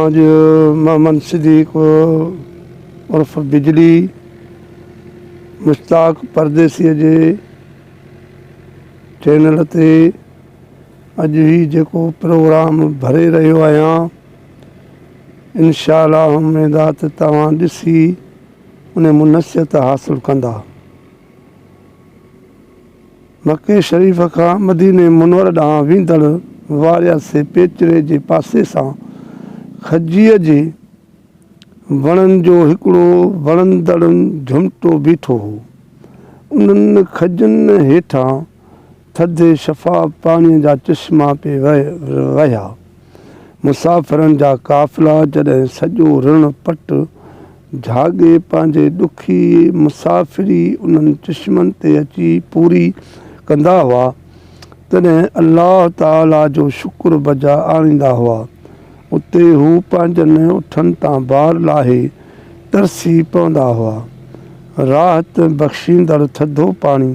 آئون اڄ محمد صديق عرف بجلي مشتاق پرديسيء جي چينل تي اڄ هي جيڪو پروگرام ڀري رهيو آهيان انشاء الله اميد آ ته توهان ڏسي ان مان نصيحت حاصل ڪندا. مڪي شريف کان مديني منور ڏانهن ويندڙ وارياسي پيچري جي پاسي سان کجيء جي وڻن جو هڪڙو وڻندڙ جهمٽو بيٺو هو. انهن کجين هيٺان ٿڌي شفاف پاڻيء جا چشما پئي وهيا. مسافرن جا قافلا جڏهن سڄو رڻ پٽ جهاڳي پنهنجي ڏکي مسافري انهن چشمن تي اچي پوري ڪندا هئا، تڏهن الله تعاليٰ جو شڪر بجا آڻيندا هئا. اتي هو پنهنجن اٺن تان بار لاهي ترسي پوندا هئا. راحت بخشيندڙ ٿڌو پاڻي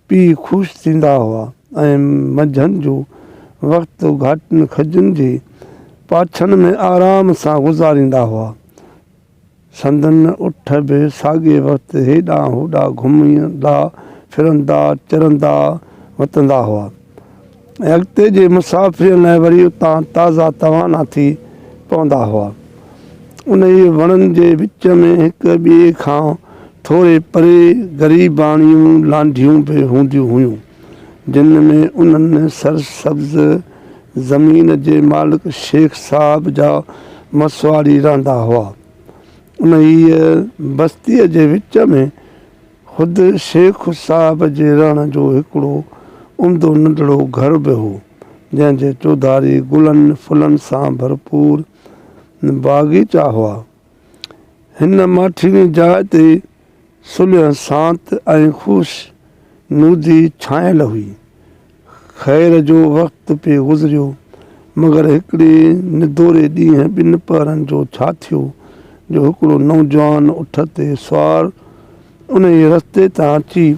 پي خوش ٿيندا هئا ۽ منجهند جو وقت گهاٽين کجين جي پاڇن ۾ آرام سان گذاريندا هئا. سندن اٺ به ساڳئي وقت هيڏانهن هوڏانهن گهمندا ڦرندا چرندا وتندا هئا ۽ اڳتي جي مسافريء لاء وري اتان تازا توانا ٿي پوندا هئا. انهيء وڻن جي وچ ۾ هڪ ٻئي کان ٿوري پري غريباڻيون لانڍيون به هونديون هيون، جن ۾ انهن سرسبز زمين جي مالڪ شيخ صاحب جا مسواڙي رهندا هئا. انهيء بستيء جي وچ ۾ خود شيخ صاحب جي رهڻ جو هڪڙو عمدو ننڍڙو گهر به هو، جنهن جي چوڌاري گلن ڦلن سان ڀرپور باغيچا هئا. هن ماٺيڻي جاء تي صلح سانت ۽ خوش نودي ڇانيل هئي. خير جو وقت پئي گذريو، مگر هڪڙي ندوري ڏينهن ٻن پهرن جو ڇا ٿيو جو هڪڙو نوجوان اٺ تي سوار انهيء رستي تان اچي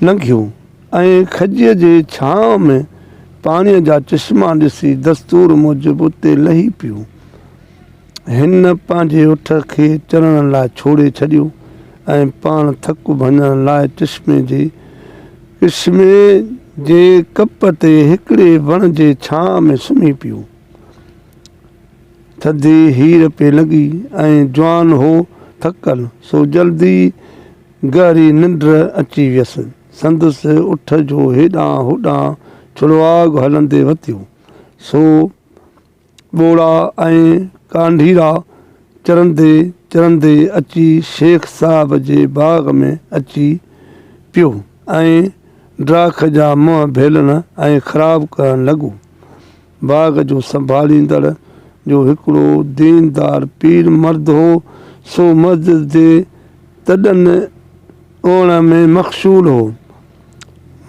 لنگهيو ۽ کجيء جي ڇانو ۾ پاڻيء جا چشما ڏسي دستور موجب اتي لهي پيو. هن پنهنجي اٺ کي چرڻ لاء ڇوڙي ڇڏيو ۽ پاڻ ٿڪ ڀڃڻ لاء چشمي جي ڪشمي جي ڪپ تي هڪڙي وڻ جي ڇانو ۾ سمهي پيو. ٿڌي هير پئي لڳي ۽ جوان هو ٿڪل، سو جلدي گهري ننڊ اچي ويس. سندس اٺ جو هيڏانهن هوڏانهن ڇڙواڳ هلندي وتيو، سو ٻوڙا ۽ ڪانڍيرا چرندي چرندي اچي شيخ صاحب جي باغ ۾ اچي پيو ۽ ڊاک جا منهن ڀيلڻ ۽ خراب ڪرڻ لڳو. باغ جو سنڀاليندڙ جو هڪڙو ديندار پير مرد هو، سو مسجد جي تڏن اوڻ ۾ مخشول هو.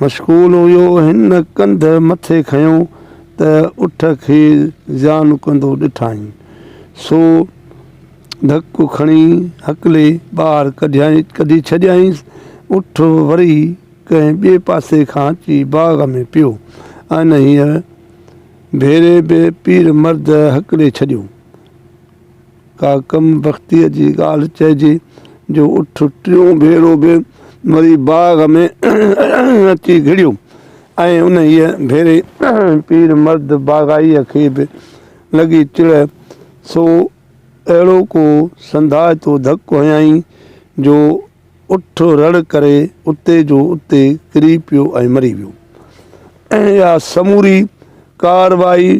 مشغول هيو. هن ڪنڌ مٿي کنيو ته اٺ کي زيان ڪندو ڏٺائين، سو ڌڪ کڻي هڪلي ٻاهر ڪڍي ڇڏيائينس. اٺ وري ڪنهن ٻئي پاسي کان اچي باغ ۾ پيو. انهيء ڀيري به پير مرد هڪلي ڇڏيو. ڪا ڪم بختيء جي ڳالهه چئجي جو اٺ ٽيون ڀيرو به وري باغ ۾ اچي گهڙيو ۽ انهيء ڀيري پير مرد باغائيء کي به لڳي چڙ، سو اهڙو ڪو سنڌائتو ڌڪ هنيائين جو اٺ رڙ ڪري اتي جو اتي ڪري پيو ۽ مري ويو. اها سموري ڪارروائي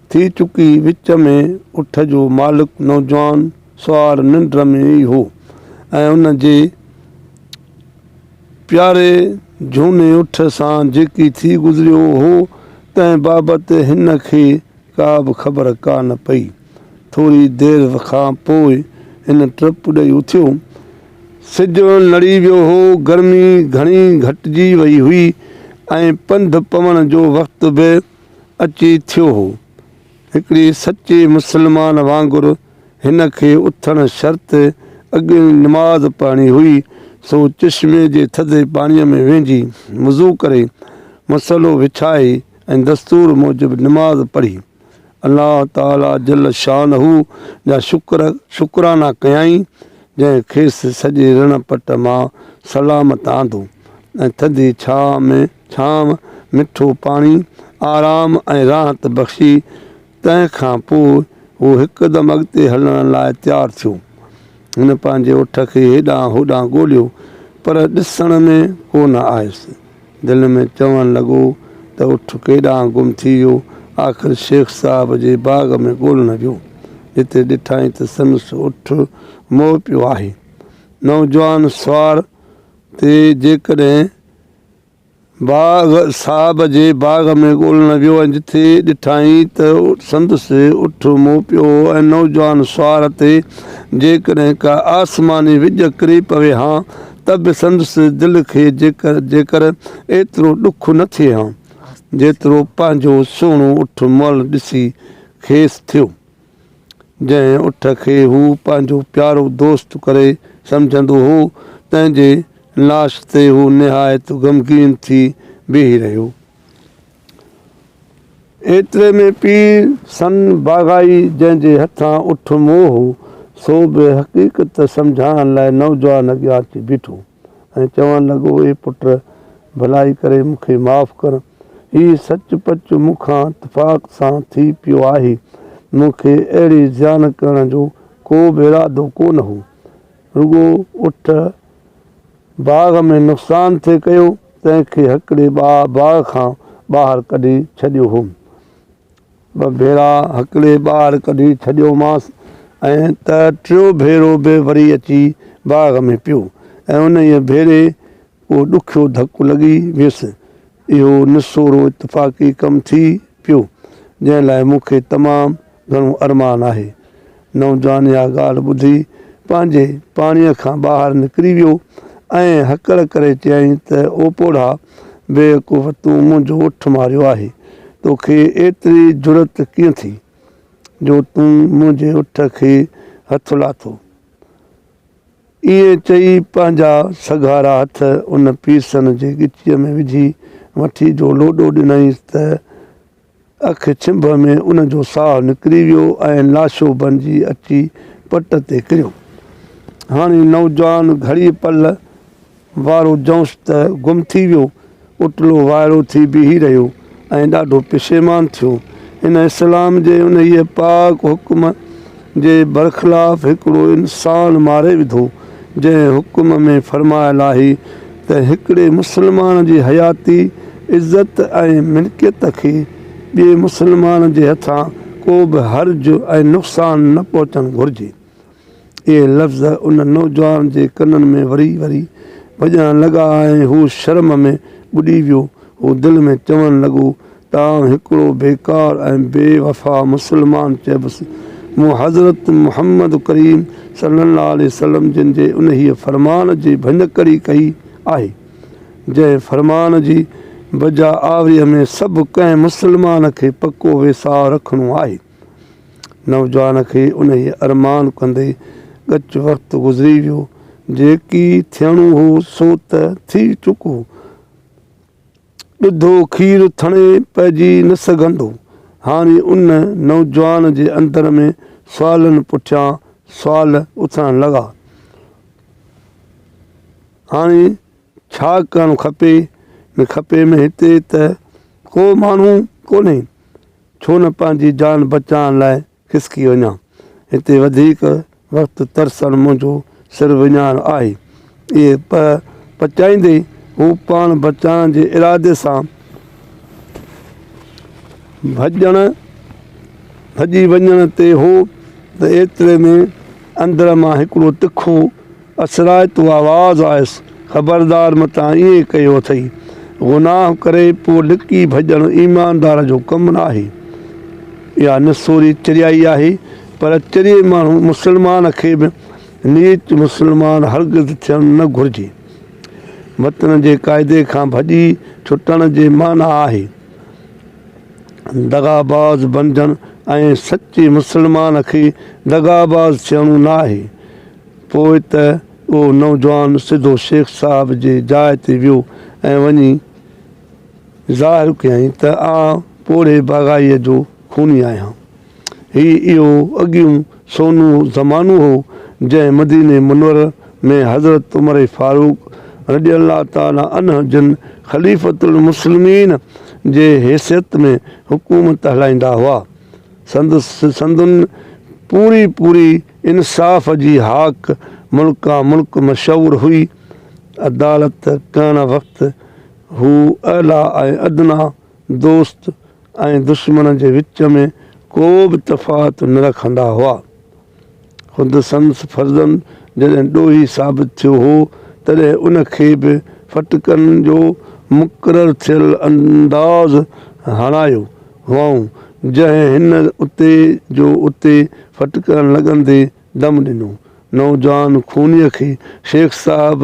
ٿي چڪي. وچ ۾ اٺ جو مالڪ نوجوان سوار ننڊ ۾ ئي هو ۽ ان جي پياري جهوني اٺ سان جيڪي ٿي گذريو هو، تنهن بابت هن کي ڪا به خبر ڪا نه پئي. ٿوري دير کان پوء هن ٽپ ڏئي اٿيو. سج لڙي ويو هو، گرمي گهڻي گهٽجي وئي هئي ۽ پنڌ پوڻ جو وقت به اچي ٿيو هو. هڪڙي سچي مسلمان وانگر هن کي اٿڻ شرط اڳين نماز پڙهڻي هئي، سو چشمي جي ٿڌي پاڻيء ۾ وهنجي وضو ڪري، مصلو وڇائي. ۽ دستور موجب نماز پڙهي، الله تعاليٰ جل شانه جا شڪر شڪرانا ڪيائين، جنهن کيس سڄي رڻ پٽ مان سلامت آندو ۽ ٿڌي ڇانو ۾ ڇانو، مٺو پاڻي، آرام ۽ راحت بخشي. تنهن کان پوء هو هڪدم اڳتي هلڻ لاء تيار ٿيو. هن پنهنجي اٺ کي هيڏانهن هوڏانهن ڳوليو، پر ڏسڻ ۾ ڪو نه آيس. دل ۾ چوڻ لڳو ته اٺ ڪيڏانهن گم ٿي ويو. آخر شيخ صاحب جي باغ ۾ ڳولڻ ويو، جتي ڏٺائين ته سندس اٺ مئو پيو آهي. نوجوان سوار تي جيڪڏهن باغ صاحب جي باغ ۾ ڳولڻ ويو ۽ جتي ڏٺائين ته سندس اٺ مئو پيو هو ۽ نوجوان سوار تي جيڪڏهن ڪا آسماني وڄ ڪري پوي هان ته به سندس دل کي جيڪر جيڪر ايترو ڏک نه ٿئي هان جيترو پنهنجو سهڻو اٺ مئل ڏسي کيس ٿيو. جنهن اٺ کي هو پنهنجو پيارو دوست ڪري سمجهندو هو، تنهن جي لاش تي هو نهايت غمگين ٿي بيهي رهيو. ايتري ۾ پير سن باغائي، جنهن جي هٿان اٺ مئو هو، سو به حقيقت سمجهائڻ لاء نوجوان اڳيان اچي بيٺو. ۽ چوڻ لڳو، اي پٽ! ڀلائي ڪري مون کي معاف ڪر. هي سچ پچ مون کان اتفاق سان ٿي پيو آهي. مون کي اهڙي زيان ڪرڻ جو ڪو به ارادو ڪونه هو. رڳو اٺ باغ ۾ نقصان ٿي ڪيو، تنهن کي هڪڙي باغ کان ٻاهر ڪڍي ڇڏيو هوم. ٻه ڀيرا هڪلي ٻاهر ڪڍي ڇڏيومانس ۽ ته ٽيو ڀيرو به وري اچي باغ ۾ پيو ۽ انهيء ڀيري ڪو ڏکيو ڌڪ لڳي ويس. اهو نسورو اتفاقي ڪم ٿي پيو، جنهن لاء مون کي تمام گهڻو ارمان آهي. نوجوان اها ڳالهه ٻڌي پنهنجي پاڻيء کان ٻاهر نڪري ويو ۽ هڪل ڪري چيائين ته او پوڙها بيوقوف تون منهنجو اٺ ماريو آهي، توکي ايتري جرئت ڪيئن ٿي جو تون منهنجي اٺ کي هٿ لاٿو؟ ائين چئي پنهنجا سگهارا هٿ ان پيرسن جي ڳچيء ۾ وجهي وٺي جو لوڏو ڏنائينس ته اک ڇنڀ ۾ ان جو ساهه نڪري ويو ۽ لاشو بنجي اچي پٽ تي ڪريو. هاڻي نوجوان گهڙي پل وارو جوش ته گم ٿي ويو، اٽلو وائڙو ٿي بيهي رهيو ۽ ڏاڍو پشيمان ٿيو. هن اسلام جي انهيء پاڪ حڪم جي برخلاف هڪڙو انسان ماري وڌو، جنهن حڪم ۾ فرمايل آهي ته هڪڙي مسلمان جي حياتي، عزت ۽ ملڪيت کي ٻئي مسلمان جي هٿان ڪو به حرج ۽ نقصان نه پهچڻ گهرجي. اهي لفظ ان نوجوان جي ڪنن ۾ وري وري وڄڻ لڳا ۽ هو شرم ۾ ٻڏي ويو. هو دل ۾ چوڻ لڳو ته آئون هڪڙو بيڪار ۽ بي وفا مسلمان چئبس. مون حضرت محمد ڪريم صلي الله عليه وسلم جن جي انهيء فرمان جي ڀڃڪڙي ڪئي آهي، جنهن فرمان جي بجا آوريء ۾ سڀ ڪنهن مسلمان کي پڪو ويساهه رکڻو آهي. نوجوان کي انهيء ارمان ڪندي ڳچ وقت گذري ويو. جيڪي ٿيڻو هو سو ته ٿي چڪو. ڏڌو کير ٿڻي پئجي نه سگهندو. هاڻي ان نوجوان جي اندر ۾ سوالن پٺيان سوال اٿڻ لڳا. هاڻي ڇا ڪرڻ کپي ۾ کپي ۾ هتي ته ڪو ماڻهو ڪونهي. ڇو نه پنهنجي جان بچائڻ لاء کسڪي وڃان. هتي وڌيڪ وقت ترسڻ منهنجو سر وڃائڻ آهي. اهي پهه پچائيندي هو پاڻ بچائڻ جي ارادي سان ڀڄڻ ڀڄي وڃڻ تي هو ته ايتري ۾ اندر مان هڪڙو تکو اثرائتو آواز آيس، خبردار متان ائين ڪيو اٿئي. گناهه ڪري پوء لڪي ڀڄڻ ايماندار جو ڪم ناهي. اها نسوري چريائي آهي، پر چريي ماڻهو مسلمان کي به نيچ مسلمان هرگز ٿيڻ نه گهرجي. وطن جي قاعدي کان ڀڄي ڇٽڻ جي معنيٰ آهي دغاباز بنجڻ ۽ سچي مسلمان کي دغاباز ٿيڻو ناهي. پوء ته اهو نوجوان سڌو شيخ صاحب جي جاء تي ويو ۽ وڃي ظاهر ڪيائين ته آء پوڙهي باغائيء جو خوني آهيان. هي اهو اڳيون سونو زمانو هو، جنهن مديني منور ۾ حضرت عمر فاروق رضي الله تعالٰي عنه جن خليفة المسلمين جي حيثيت ۾ حڪومت هلائيندا هئا. سندس سندن پوري پوري انصاف جي هاڪ ملڪان ملڪ مشهور هئي. عدالت ڪرڻ وقت هو اعليٰ ۽ ادنيٰ، دوست ۽ دشمن جي وچ ۾ ڪو به تفاوت نه رکندا هئا. خود سندس فرزند جڏهن ڏوهي ثابت ٿيو هو، تڏهن ان کي به ڦٽڪن جو مقرر ٿيل انداز هڻايو هئائون، جنهن هن اتي جو اتي ڦٽڪن لڳندي دم ڏنو. نوجوان خونيء کي شيخ صاحب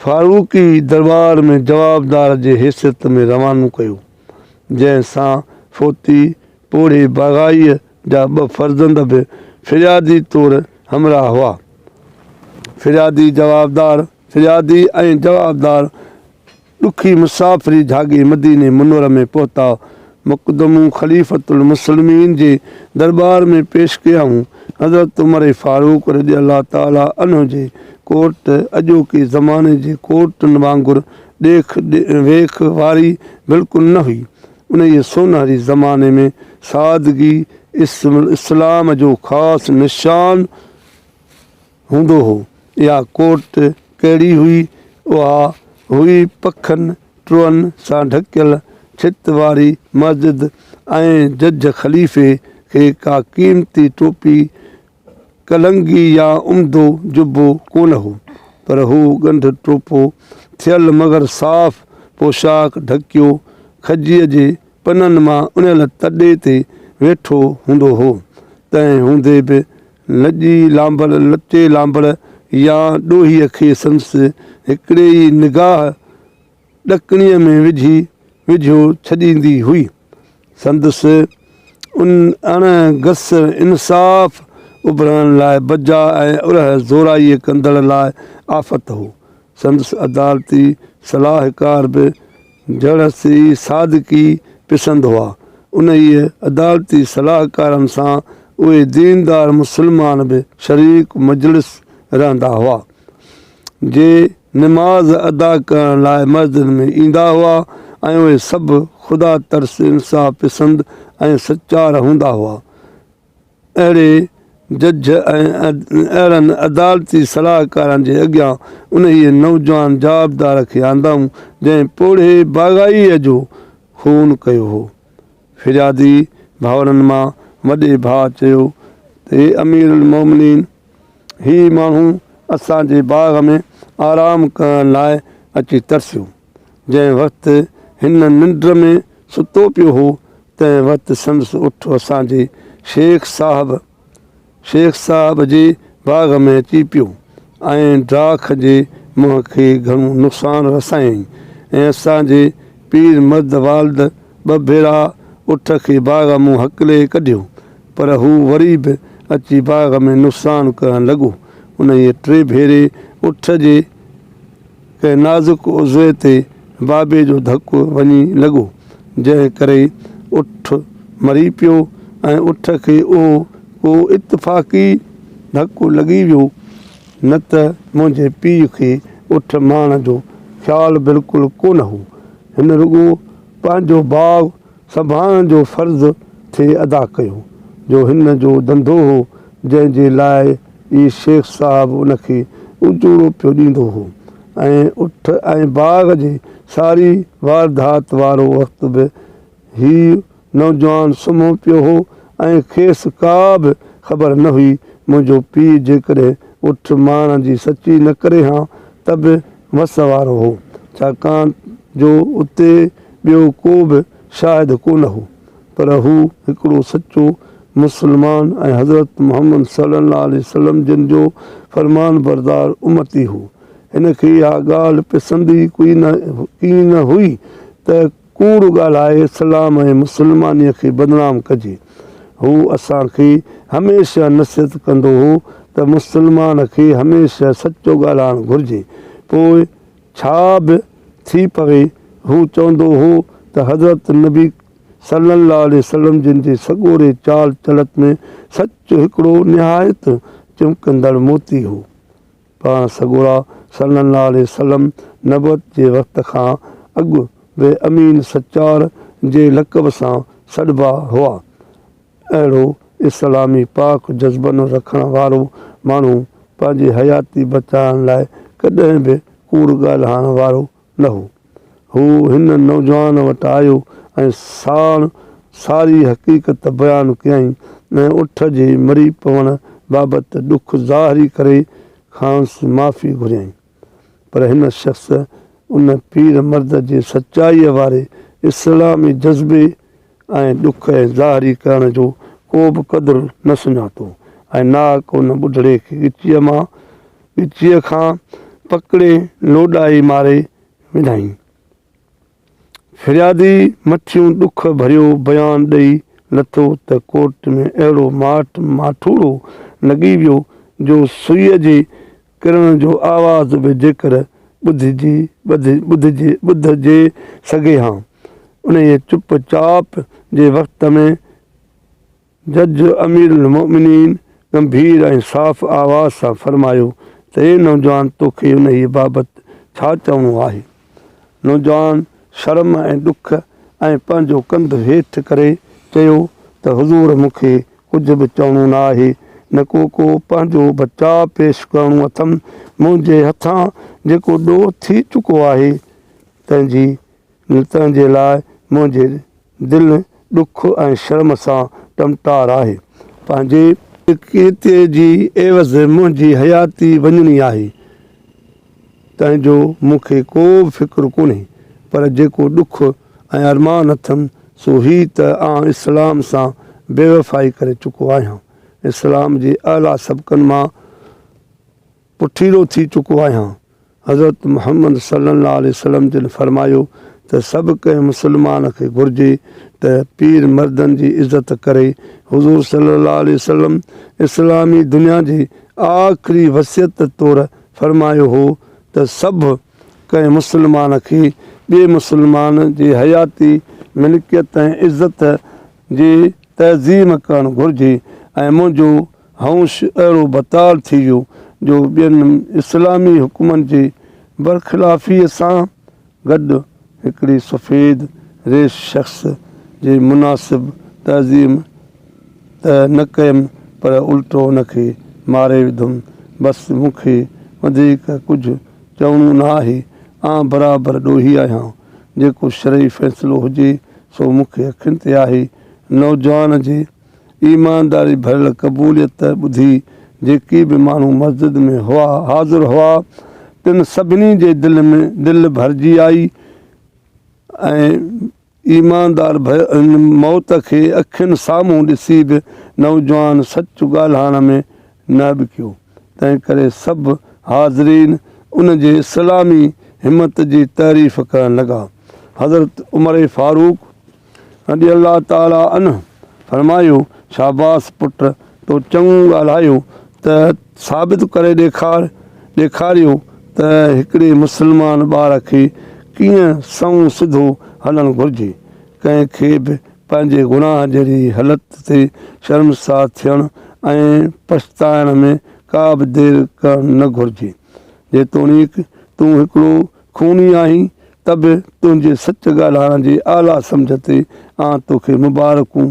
فاروقي درٻار ۾ جوابدار جي حيثيت ۾ روانو ڪيو، جنهن سان فوتي پوڙهي باغائيء جا ٻه فرزند به فريادي طور همراهه هئا. فريادي جوابدار، فريادي ۽ جوابدار ڏکي مسافري جهاڳي مديني منور ۾ پهتا. مقدمو خليفة المسلمين جي درٻار ۾ پيش ڪيائون. حضرت عمر فاروق رضي الله تعالٰي عنه جي ڪورٽ اڄوڪي زماني جي ڪورٽن وانگر ڏيک ويک واري بلڪل نه هئي. انهيء سونهري زماني ۾ سادگي اسلام جو خاص نشان هوندو هو. اها ڪورٽ ڪهڙي هئي؟ اها هئي پکن ٽوئن سان ڍڪيل ڇت واري مسجد ۽ جج خليفي کي ڪا قيمتي ٽوپي، ڪلنگي يا عمدو جبو ڪونه هو، پر هو ڳنڍ ٽوپو ٿيل مگر صاف پوشاڪ ڍڪيو کجيء جي پنن مان اڻيل تڏي تي ويٺو هوندو هو. تنهن هوندي به لڄي لانبڙ، لچي لانبڙ يا ڏوهيء کي سندس هڪڙي ئي نگاهه ڏڪڻيء ۾ وجهي وجهيو ڇڏيندي هئي. سندس ان اڻ گس انصاف اڀرڻ لاء بجا ۽ ارهه زورائيء ڪندڙ لاء آفت هو. سندس عدالتي صلاحڪار به جهڙس ئي صادقي پسند هئا. انهيء عدالتي صلاحڪارن سان اهي ديندار مسلمان به شريڪ مجلس رهندا هئا، جي نماز ادا ڪرڻ لاء مسجد ۾ ايندا هئا ۽ اهي سڀ خدا ترس، انصاف پسند ۽ سچار هوندا هئا. اهڙي جج ۽ اهڙن عدالتي صلاحڪارن جي اڳيان انهيء نوجوان جوابدار کي آندائون، جنهن پوڙهي باغائيء جو خون ڪيو هو. فريادي ڀائرن مان وڏي ڀاء چيو ته اي امير المومنين! هي ماڻهو اسان جي باغ ۾ آرام ڪرڻ لاء اچي ترسيو. جنهن وقت هن ننڊ ۾ ستو پيو هو، تنهن وقت سندس اٺ اسان جي شيخ صاحب شيخ صاحب جي باغ ۾ اچي پيو ۽ ڊاک جي منهن کي گهڻو نقصان رسايائين ۽ اسان جي پير مرد والد ٻه ڀيرا اٺ کي باغ مون هڪلي ڪڍيو، پر هو وري به اچي باغ ۾ نقصان ڪرڻ لڳو. انهيء ٽي ڀيري اٺ جي ڪنهن نازڪ عضوي تي بابي جو ڌڪ وڃي لڳو، جنهن ڪري اٺ مري پيو ۽ اٺ کي اهو ڪو اتفاقي ڌڪ لڳي ويو، نه ته منهنجي پيء کي اٺ مارڻ جو خيال بلڪل ڪونه هو. هن رڳو پنهنجو باغ سنڀالڻ جو فرض ٿي ادا ڪيو، جو هن جو ڌنڌو هو، جنهن جي لاء ئي شيخ صاحب ان کي اجورو پيو ڏيندو هو ۽ اٺ ۽ باغ جي ساري واردات وارو وقت به هيء نوجوان سمهيو پيو هو ۽ کيس ڪا به خبر نه هئي. منهنجو پيء جيڪڏهن اٺ مارڻ جي سچي نه ڪري هان ته به وس وارو هو، ڇاڪاڻ جو اتي ٻيو ڪو به شاهد ڪونه هو، پر هو هڪڙو سچو مسلمان ۽ حضرت محمد صلي الله عليه وسلم جن جو فرمانبردار امتي هو. هن کي اها ڳالهه پسند ئي ڪين هئي ته ڪوڙ ڳالهائي اسلام ۽ مسلمانيء کي بدنام ڪجي. هو اسان کي هميشه نصيحت ڪندو هو ته مسلمان کي هميشه سچو ڳالهائڻ گهرجي، پوء ڇا به ٿي پوي. هو چوندو هو ته حضرت نبي صلّي اللّٰه عليه وسلّم جن جي سڳوري چال چلت ۾ سچ هڪڙو نهايت چمڪندڙ موتي هو. پاڻ سڳورا صلّي اللّٰه عليه وسلّم نبوت جي وقت کان اڳ به امين سچار جي لقب سان سڏبا هئا. اهڙو اسلامي پاڪ جذبن رکڻ وارو ماڻهو پنهنجي حياتي بچائڻ لاء ڪڏهن به ڪوڙ ڳالهائڻ وارو نه هو. هو هن نوجوان وٽ آيو ۽ ساڻ ساري حقيقت بيان ڪيائين ۽ اٺ جي مري پوڻ بابت ڏک ظاهري ڪري کانئس معافي گهريائين. پر هن شخص ان پير مرد جي سچائيء واري اسلامي جذبي ۽ ڏک ظاهري ڪرڻ جو ڪو به قدر نه سڃاتو ۽ ناحق ان ٻڍڙي کي ڳچيء مان ڳچيء کان پڪڙي لوڏائي ماري وڌائين. فريادي مٿيون ڏک ڀريو بيان ڏئي لٿو ته ڪورٽ ۾ اهڙو ماٺ ماٺوڙو لڳي ويو جو سوئيء جي ڪرڻ جو آواز به جيڪر ٻڌجي ٻڌجي ٻڌجي سگهي هان. انهيء چپ چاپ جي وقت ۾ جج امير المؤمنين ڳنڀير ۽ صاف آواز سان فرمايو ته اي نوجوان توکي انهيء بابت ڇا چوڻو آهي؟ نوجوان شرم ۽ ڏک ۽ پنهنجو ڪنڌ هيٺ ڪري چيو ته حضور مون کي ڪجهه به چوڻو نه آهي نه ڪو ڪو پنهنجو بچاء پيش ڪرڻو اٿم منهنجي هٿان جيڪو ڏوهه ٿي چڪو آهي تنهن جي تنهن جي لاء منهنجي دل ڏک ۽ شرم سان ٽمٽار آهي. پنهنجي. ڪيتي جي عيوض منهنجي حياتي وڃڻي آهي، تنهن جو مون کي ڪو به فڪر ڪونهي، پر جيڪو ڏک ۽ ارمان اٿم، سو هي ته آء اسلام سان بيوفائي ڪري چڪو آهيان. اسلام جي اعليٰ سبقن مان پٺيرو ٿي چڪو آهيان. حضرت محمد صلي الله عليه وسلم جن فرمايو ته سڀ ڪنهن مسلمان کي گهرجي ته پير مردن جي عزت ڪري. حضور صلي الله عليه وسلم اسلامي دنيا جي آخري وصيت طور فرمايو هو ته سڀ ڪنهن مسلمان کي ٻئي مسلمان جي حياتي، ملڪيت ۽ عزت جي تعظيم ڪرڻ گهرجي ۽ منهنجو هوش اهڙو بتال ٿي ويو جو ٻين اسلامي حڪمن جي برخلافيء سان گڏ هڪڙي سفيد ريش شخص جي مناسب تعظيم ته نه ڪيم پر الٽو ان کي ماري وڌم. بس مون کي وڌيڪ ڪجهه چوڻو نه آهي. آن برابر ڏوهي آهيان. جيڪو شرعي فيصلو هجي سو مون کي اکين تي آهي. نوجوان جي. ايمانداري ڀريل قبوليت ٻڌي جيڪي به ماڻهو مسجد ۾ هئا حاضر هئا تن سڀني جي دل ۾ دل ڀرجي آئي ۽ ايماندار موت کي اکين سامهون ڏسي به نوجوان سچ ڳالهائڻ ۾ نه هٻڪيو تنهن ڪري سڀ حاضرين ان جي اسلامي همت جي تعريف ڪرڻ لڳا حضرت عمر فاروق رضي الله تعالٰي عنه فرمايو، شاباس پٽ! تو چڱو ڳالهايو ته ثابت ڪري ڏيکار ڏيکاريو ته هڪڙي مسلمان ٻار کي ڪيئن سنئون سڌو هلڻ گهرجي. ڪنهن کي به پنهنجي گناهه جهڙي هلت تي شرمسار ٿيڻ ۽ پڇتائڻ ۾ ڪا به دير ڪرڻ نه گهرجي. جيتوڻيڪ تون هڪڙو خوني آهين ته به تنهنجي سچ ڳالهائڻ جي اعليٰ سمجهه تي آن توکي مبارڪون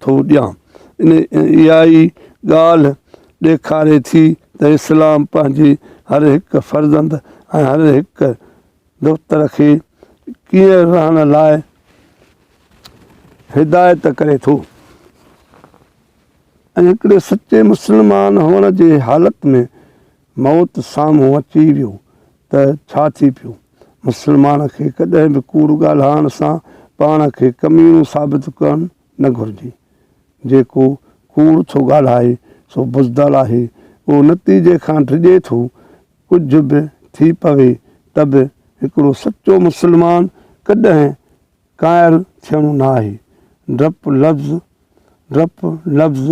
ٿو ڏيان. اها ئي ڳالهه ڏيکاري ٿي ته اسلام پنهنجي هر هڪ فرزند ۽ هر هڪ دختر کي ڪيئن رهڻ لاء هدايت ڪري ٿو. ۽ هڪڙي سچي مسلمان هئڻ جي حالت ۾ موت سامهون اچي ويو ته ڇا ٿي پيو؟ مسلمان کي ڪڏهن به ڪوڙ ڳالهائڻ سان پاڻ کي ڪميڻو ثابت ڪرڻ نه گهرجي. جيڪو ڪوڙ ٿو ڳالهائي سو بزدل آهي. اهو نتيجي کان ڊڄي ٿو. ڪجهه به ٿي پوي ته به هڪڙو سچو مسلمان ڪڏهن قائل ٿيڻو نه آهي. ڊپ لفظ، ڊپ لفظ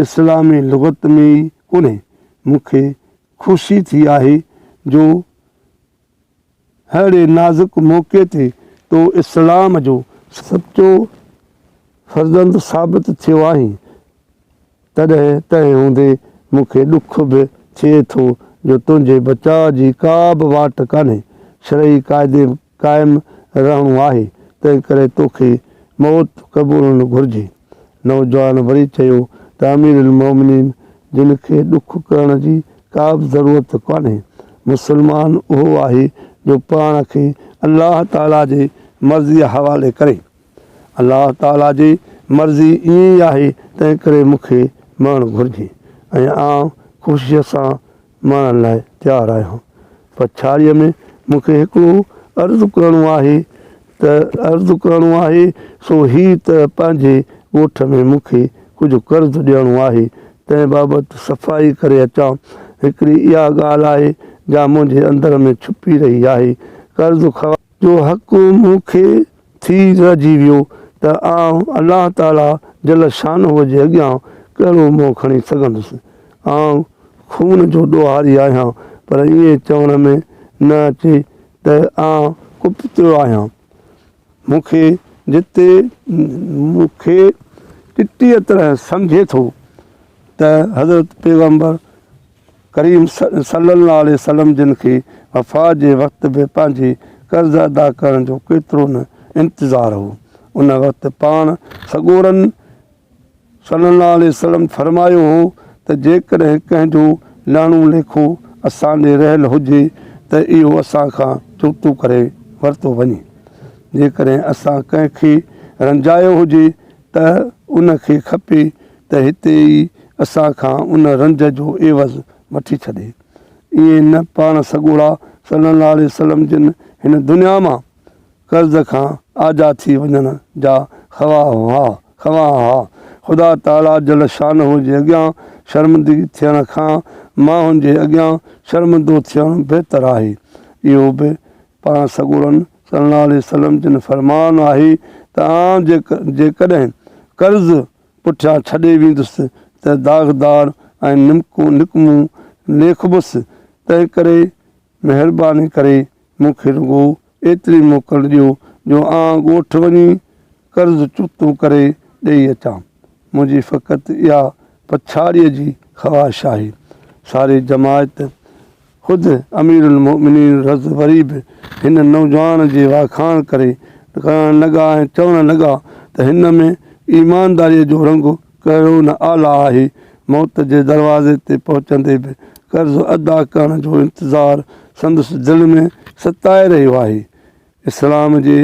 اسلامي لغت ۾ ئي ڪونهي. مون کي خوشي ٿي آهي جو ههڙي نازڪ موقعي تي تو اسلام جو سچو فرزند ثابت ٿيو آهين، تڏهن تنهن هوندي مون کي ڏک به ٿئي ٿو جو تنهنجي بچاء جي ڪا به واٽ ڪانهي. شرعي قاعدي قائم رهڻو آهي، تنهنڪري توکي موت قبولڻ گهرجي. نوجوان وري چيو ته امير المومنين جن کي ڏک ڪرڻ جي ڪا به ضرورت ڪانهي. مسلمان اهو آهي جو پاڻ کي الله تعاليٰ جي مرضيء حوالي ڪري. الله تعاليٰ جي مرضي ائين ئي آهي، تنهنڪري مون کي مرڻ گهرجي ۽ آئون خوشيء سان مرڻ لاء تيار آهيان. پڇاڙيء ۾ مون کي هڪڙو عرض ڪرڻو آهي ته عرض ڪرڻو آهي، سو هي ته پنهنجي ڳوٺ ۾ مون کي ڪجهه قرض ڏيڻو آهي، تنهن بابت صفائي ڪري اچان. هڪڙي اها ڳالهه آهي جا منهنجي اندر ۾ ڇپي رهي آهي. قرض جو حق مون کي ٿي رهجي ويو ته آئون الله تعاليٰ جل شانه جي اڳيان ڪهڙو منهن کڻي سگهندس. آئون خون جو ڏوهاري آهيان پر ائين چوڻ ۾ نه اچي ته آئون ڪپتيو آهيان. مون کي جتي مون کي چٽيء طرح سمجهي ٿو ته حضرت پيغمبر ڪريم صلّي اللّٰه عليه وسلّم جن کي وفات جي وقت به پنهنجي قرض ادا ڪرڻ جو ڪيترو نه انتظار هو. ان وقت پاڻ سڳورن صلّي اللّٰه عليه وسلّم فرمايو هو ته جيڪڏهن ڪنهن جو لهڻو ليکو اسان ڏي رهيل هجي ته اهو اسان کان چڪتو ڪري ورتو وڃي. جيڪڏهن اسان ڪنهن کي رنجايو هجي ته ان کي کپي ته هتي ئي اسان کان ان رنج جو عيوض وٺي ڇڏي. ائين نه پاڻ سڳورا صلّي اللّٰه عليه وسلّم جن هن دنيا مان قرض کان آجا ٿي وڃڻ جا خواهان هئا. خدا تعاليٰ جل شانه جي اڳيان شرمندگي ٿيڻ کان ماڻهن جي اڳيان شرمندو ٿيڻ بهتر آهي. اهو به پاڻ سڳورن صلّي اللّٰه عليه وسلّم جن فرمان آهي ته آئون جيڪڏهن قرض پٺيان ڇڏي ويندس ته داغدار ۽ نڪمو ليکبس، تنهنڪري مهرباني ڪري مون کي رڳو ايتري موڪل ڏيو جو آئون ڳوٺ وڃي قرض چڪتو ڪري ڏيئي اچان. منهنجي فقط اها پڇاڙيء جي خواهش آهي. ساري جماعت خود امير المؤمنين رض وري به هن نوجوان جي واکاڻ ڪري ڪرڻ لڳا ۽ چوڻ لڳا ته هن ۾ ايمانداريء جو رنگ ڪهڙو نه اعليٰ آهي. موت جي دروازي تي پهچندي به قرض ادا ڪرڻ جو انتظار سندس دل ۾ ستائي رهيو آهي. اسلام جي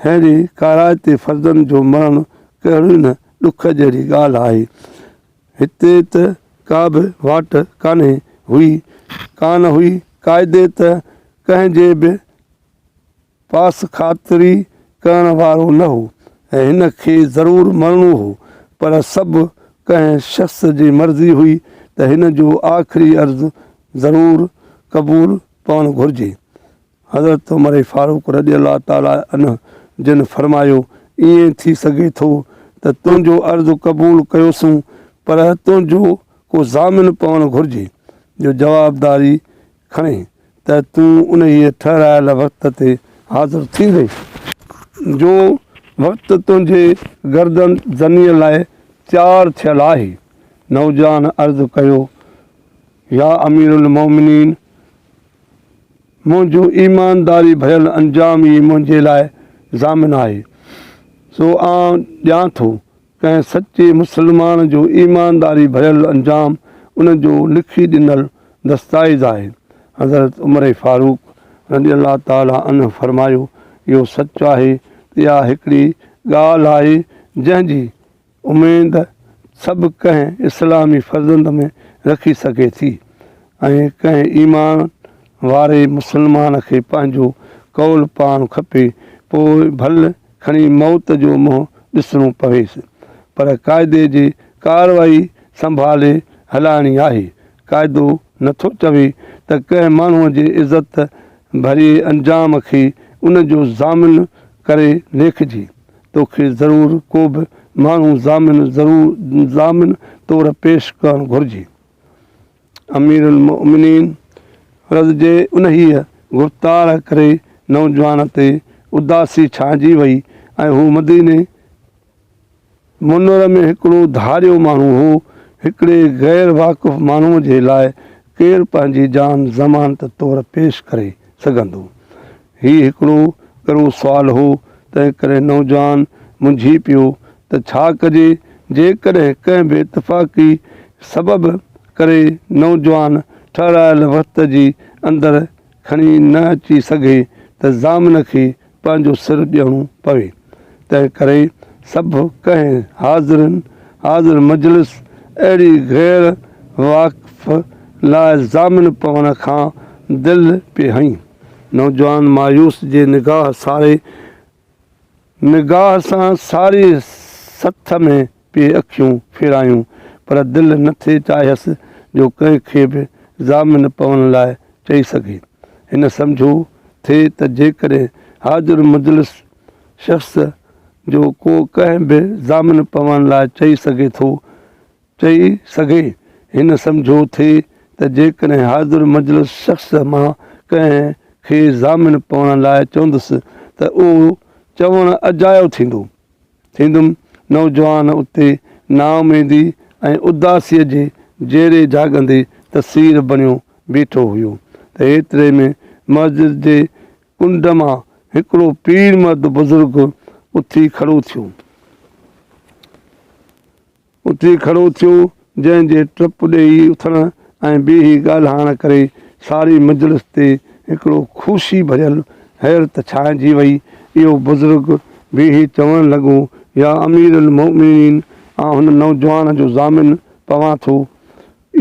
ههڙي ڪارائتي فرزند جو مرڻ ڪهڙي نه ڏک جهڙي ڳالهه آهي. هتي ته ڪا به واٽ ڪانه هئي، ڪانه هئي، قاعدي ته ڪنهن جي به پاس خاطري ڪرڻ وارو نه هو ۽ هن کي ضرور مرڻو هو، پر سڀ ڪنهن شخص جي مرضي هئي ته هن جو آخري عرض ضرور قبول پوڻ گهرجي. حضرت عمر فاروق رضي الله تعالٰي عنه جن فرمايو، ائين ٿي سگهي ٿو ته تنهنجو عرض قبول ڪيوسون پر تنهنجو ڪو ضامن پوڻ گهرجي جو جوابداري کڻي ته تون انهيء ٺهرايل وقت تي حاضر ٿيندين، جو وقت تنهنجي گردن زنيء لاء تيار ٿيل آهي. نوجوان عرض ڪيو، يا امير المومنين! منهنجو ايمانداري ڀريل انجام ئي منهنجي لاء ضامن آهي، سو آئون ڏيان ٿو. ڪنهن سچي مسلمان جو ايمانداري ڀريل انجام ان جو لکي ڏنل دستاويز آهي. حضرت عمر فاروق رضي الله تعالٰي عنه فرمايو، اهو سچ آهي ته اها هڪڙي ڳالهه آهي جنهن جي اميد سڀ ڪنهن اسلامي فرزند ۾ رکي سگهي ٿي ۽ ڪنهن ايمان واري مسلمان کي پنهنجو قول پاڻ کپي پوء ڀل کڻي موت جو منهن ڏسڻو پويس پر قاعدي جي ڪارروائي سنڀالي هلائڻي آهي. قاعدو نٿو چوي ته ڪنهن ماڻهوء جي عزت ڀريي انجام کي ان جو ضامن ڪري ليکجي. توکي ضرور ڪو به ماڻهو ضامن ضرور ضامن طور پيش ڪرڻ گهرجي. امير المؤمنين رض جي انهيء گفتار ڪري نوجوان تي اداسي ڇانئجي وئي ۽ هو مديني منور ۾ هڪڙو ڌاريو ماڻهو هو. هڪڙي غير واقف ماڻهوء جي لاء ڪير پنهنجي جان ضمانت طور پيش ڪري سگهندو؟ هي هڪڙو ڳرو سوال هو، تنهنڪري نوجوان منجهي پيو ته ڇا ڪجي؟ جيڪڏهن ڪنهن به اتفاقي سبب ڪري نوجوان ٺهرايل وقت جي اندر کڻي نه اچي سگهي ته ضامن کي پنهنجو سر ڏيڻو پوي. تنهن ڪري سڀ ڪنهن حاضرين حاضر مجلس اهڙي غير واقف لاء ضامن پوڻ کان دل پئي هنئي. نوجوان مايوس جي نگاهه ساري نگاهه سان ساري سٿ ۾ پئي اکيون ڦيرايون، پر دل نه ٿي چاهيس جو ڪنهن کي به ضامن پوڻ لاء چئي سگهي. هن سمجهيو ٿي ته جيڪڏهن حاضر مجلس شخص جو ڪو ڪنهن به ضامن پوڻ لاء چئي سگهي ٿو، چئي سگهي. هن سمجهيو ٿي ته جيڪڏهن حاضر مجلس شخص مان ڪنهن کي ضامن پوڻ لاء چوندس ته اهو چوڻ اجايو ٿيندو. ٿيندم. نوجوان اتي نااميدي ۽ اداسيء جي جيري جاڳندي تصوير بڻيو بيٺو هيو ته ايتري ۾ مسجد جي ڪنڊ مان هڪڙو پير مرد بزرگ اٿي کڙو ٿيو. اٿي کڙو ٿيو، جنهن جي ٽپ ڏيئي اٿڻ ۽ بيهي ڳالهائڻ ڪري ساري مجلس تي هڪڙو خوشي ڀريل حيرت ڇانئجي وئي. اهو بزرگ بيهي چوڻ لڳو، يا امير المؤمنين! آئون هن نوجوان جو ضامن پوان ٿو.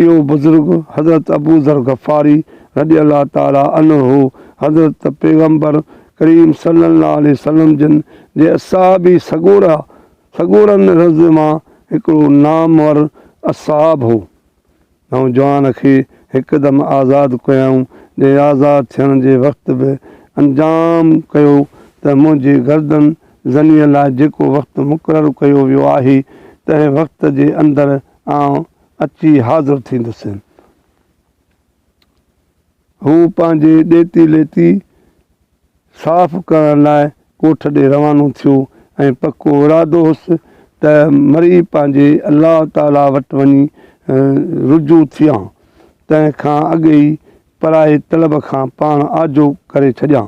اهو بزرگ حضرت ابوذر غفاري رضي الله تعالٰي عنه هو. حضرت پيغمبر ڪريم صلي الله عليه وسلم جن جي اصحابي سڳورا سڳورن رض مان هڪڙو نامور اصحاب هو. نوجوان کي هڪدم آزاد ڪيائون، جنهن آزاد ٿيڻ جي وقت به انجام ڪيو ته منهنجي گردن زنيء لاء جيڪو وقت مقرر ڪيو ويو آهي، تنهن وقت جي اندر آئون اچي حاضر ٿيندس. هو پنهنجي ڏيتي ليتي صاف ڪرڻ لاء ڳوٺ ڏي روانو ٿيو ۽ پڪو ارادو هوس ته مري پنهنجي الله تعاليٰ وٽ وڃي رجوع ٿيان، تنهن کان اڳ ئي پرائي طلب کان پاڻ آجو ڪري ڇڏيان.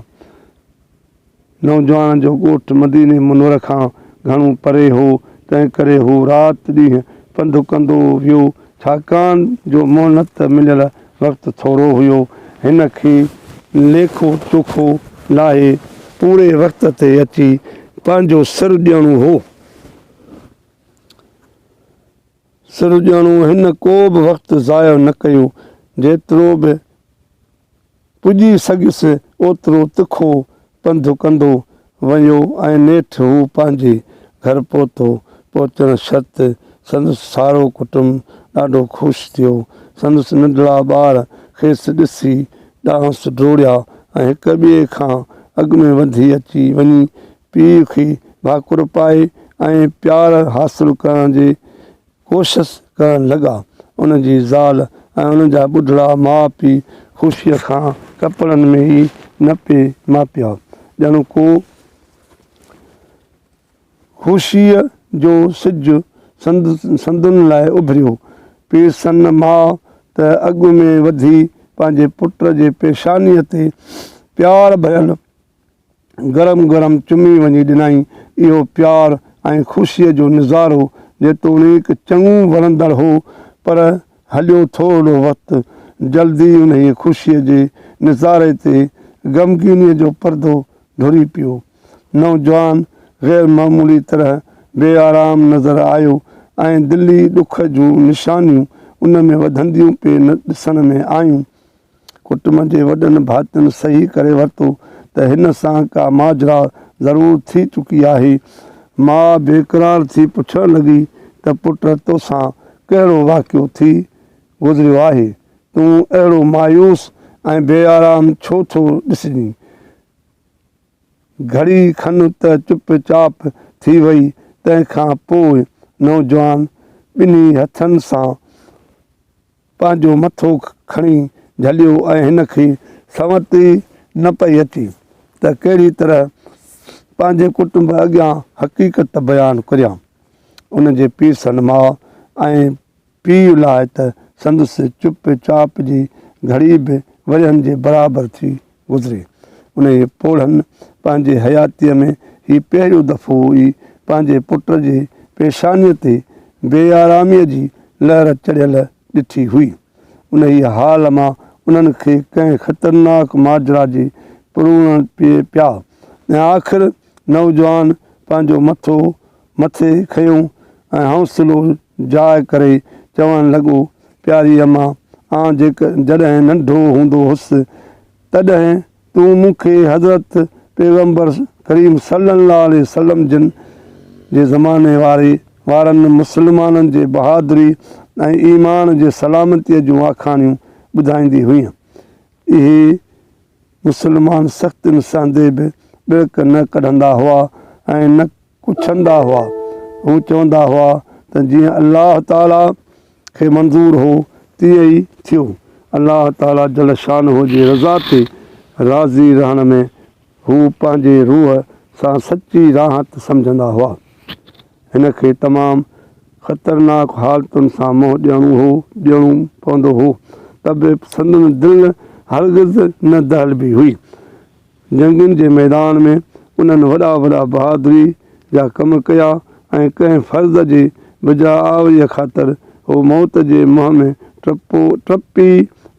نوجوان جو ڳوٺ مديني منور کان گهڻو پري هو، تنهنڪري هو رات ڏينهن پنڌ ڪندو ويو، ڇاڪاڻ جو مهلت مليل وقت ٿورو هيو. هن کي ليکو چوکو لاهي پوري وقت تي اچي پنهنجو سر ڏيڻو هو. سر ڏيڻو هن ڪو به وقت ضايع نه ڪيو، جيترو به پڄي سگهيس اوترو تکو پنڌ ڪندو ويو ۽ نيٺ هو پنهنجي گهر پهتو. پهچڻ شرط سندس سارو ڪٽنب ڏاڍو خوش ٿيو. سندس ننڍڙا ٻار کيس ڏسي ڏانهس ڊوڙيا ۽ هڪ ٻئي کان اڳ ۾ وڌي اچي وڃي پيء کي ڀاڪر پائي ۽ پيار حاصل ڪرڻ جي ڪوشش ڪرڻ لڳا. ان جي زال ۽ ان جا ٻڍڙا ماء پيء خوشيء کان ڪپڙن ۾ ئي نه پئي ماپيا. ڄڻ ڪو خوشيء جو سج سندن لاء اڀريو. پيرسن ماء ته اڳ ۾ وڌي پنهنجي پٽ جي پيشانيء تي پيار ڀريل گرم گرم چمي وڃي ڏنائين. اهو پيار ۽ خوشيء جو نظارو جيتوڻيڪ چڱو وڻندڙ هو، پر هليو ٿورڙو وقت، جلدي انهيء خوشيء جي نظاري تي غمگينيء جو پردو ڍري پيو. نوجوان غير معمولي طرح بي آرام نظر آيو ۽ دلي ڏک جون نشانيون ان ۾ وڌنديون پئي ڏسڻ ۾ آيون. ڪٽنب جي وڏن ڀاتين صحيح ڪري ورتو ته هن سان ڪا ماجرا ضرور ٿي چڪي آهي. ماء بيقرار ٿي پڇڻ لڳي ته پٽ توسان ڪهڙو واقعو ٿي گذريو آهي؟ تون اهڙو مايوس ۽ بي آرام ڇو ٿو ڏسجين؟ گهڙي کن ته چپ چاپ ٿي وئي، تنهن کان پوء نوجوان ٻنهي هٿن سان پنهنجو مٿو کڻي جهليو ۽ هن کي سنوت ئي نه پئي اچي ته ڪهڙي طرح. پنهنجي ڪٽنب اڳيان حقيقت بيان ڪريان. ان جي پيرسن ماء ۽ پيء لاء ته سندس چپ چاپ جي گهڙي به ورهين جي برابر ٿي گذري. انهيء پوڙهن پنهنجي حياتيء ۾ هي پهريون دفعو ئي پنهنجي پٽ جي پيشانيء تي بي آراميء جي لهر چڙهيل ڏٺي هئي. انهيء حال مان انهن کي ڪنهن خطرناڪ ماجرا جي پروڙڻ پئي پيا ۽ آخر نوجوان پنهنجو مٿو مٿي کنيو ۽ حوصلو جاء ڪري چوڻ لڳو، پياري امان، آن جڏهن ننڍو هوندو هوس، تڏهن تون مون کي حضرت پيغمبر ڪريم صلي الله عليه وسلم جن جي زماني واري وارن مسلمانن جي بهادري ۽ ايمان جي سلامتيء جون آکاڻيون ٻڌائيندي هئينء. اهي مسلمان سختين سهندي به ٻڙڪ نه ڪڍندا هئا ۽ نه ڪڇندا هئا. هو چوندا هئا ته جيئن الله تعاليٰ کي منظور هو تيئن ئي ٿيو. الله تعاليٰ جل شانه جي رضا تي راضي رهڻ ۾ هو پنهنجي روح سان سچي راحت سمجهندا هئا. هن کي تمام خطرناڪ حالتن سان منهن ڏيڻو هو ڏيڻو پوندو هو ته به سندن دل هرگز نه دهلبي هئي. جنگين جي ميدان ۾ انهن وڏا وڏا بهادري جا ڪم ڪيا ۽ ڪنهن فرض جي بجا آوريء خاطر هو موت جي منهن ۾ ٽپو ٽپي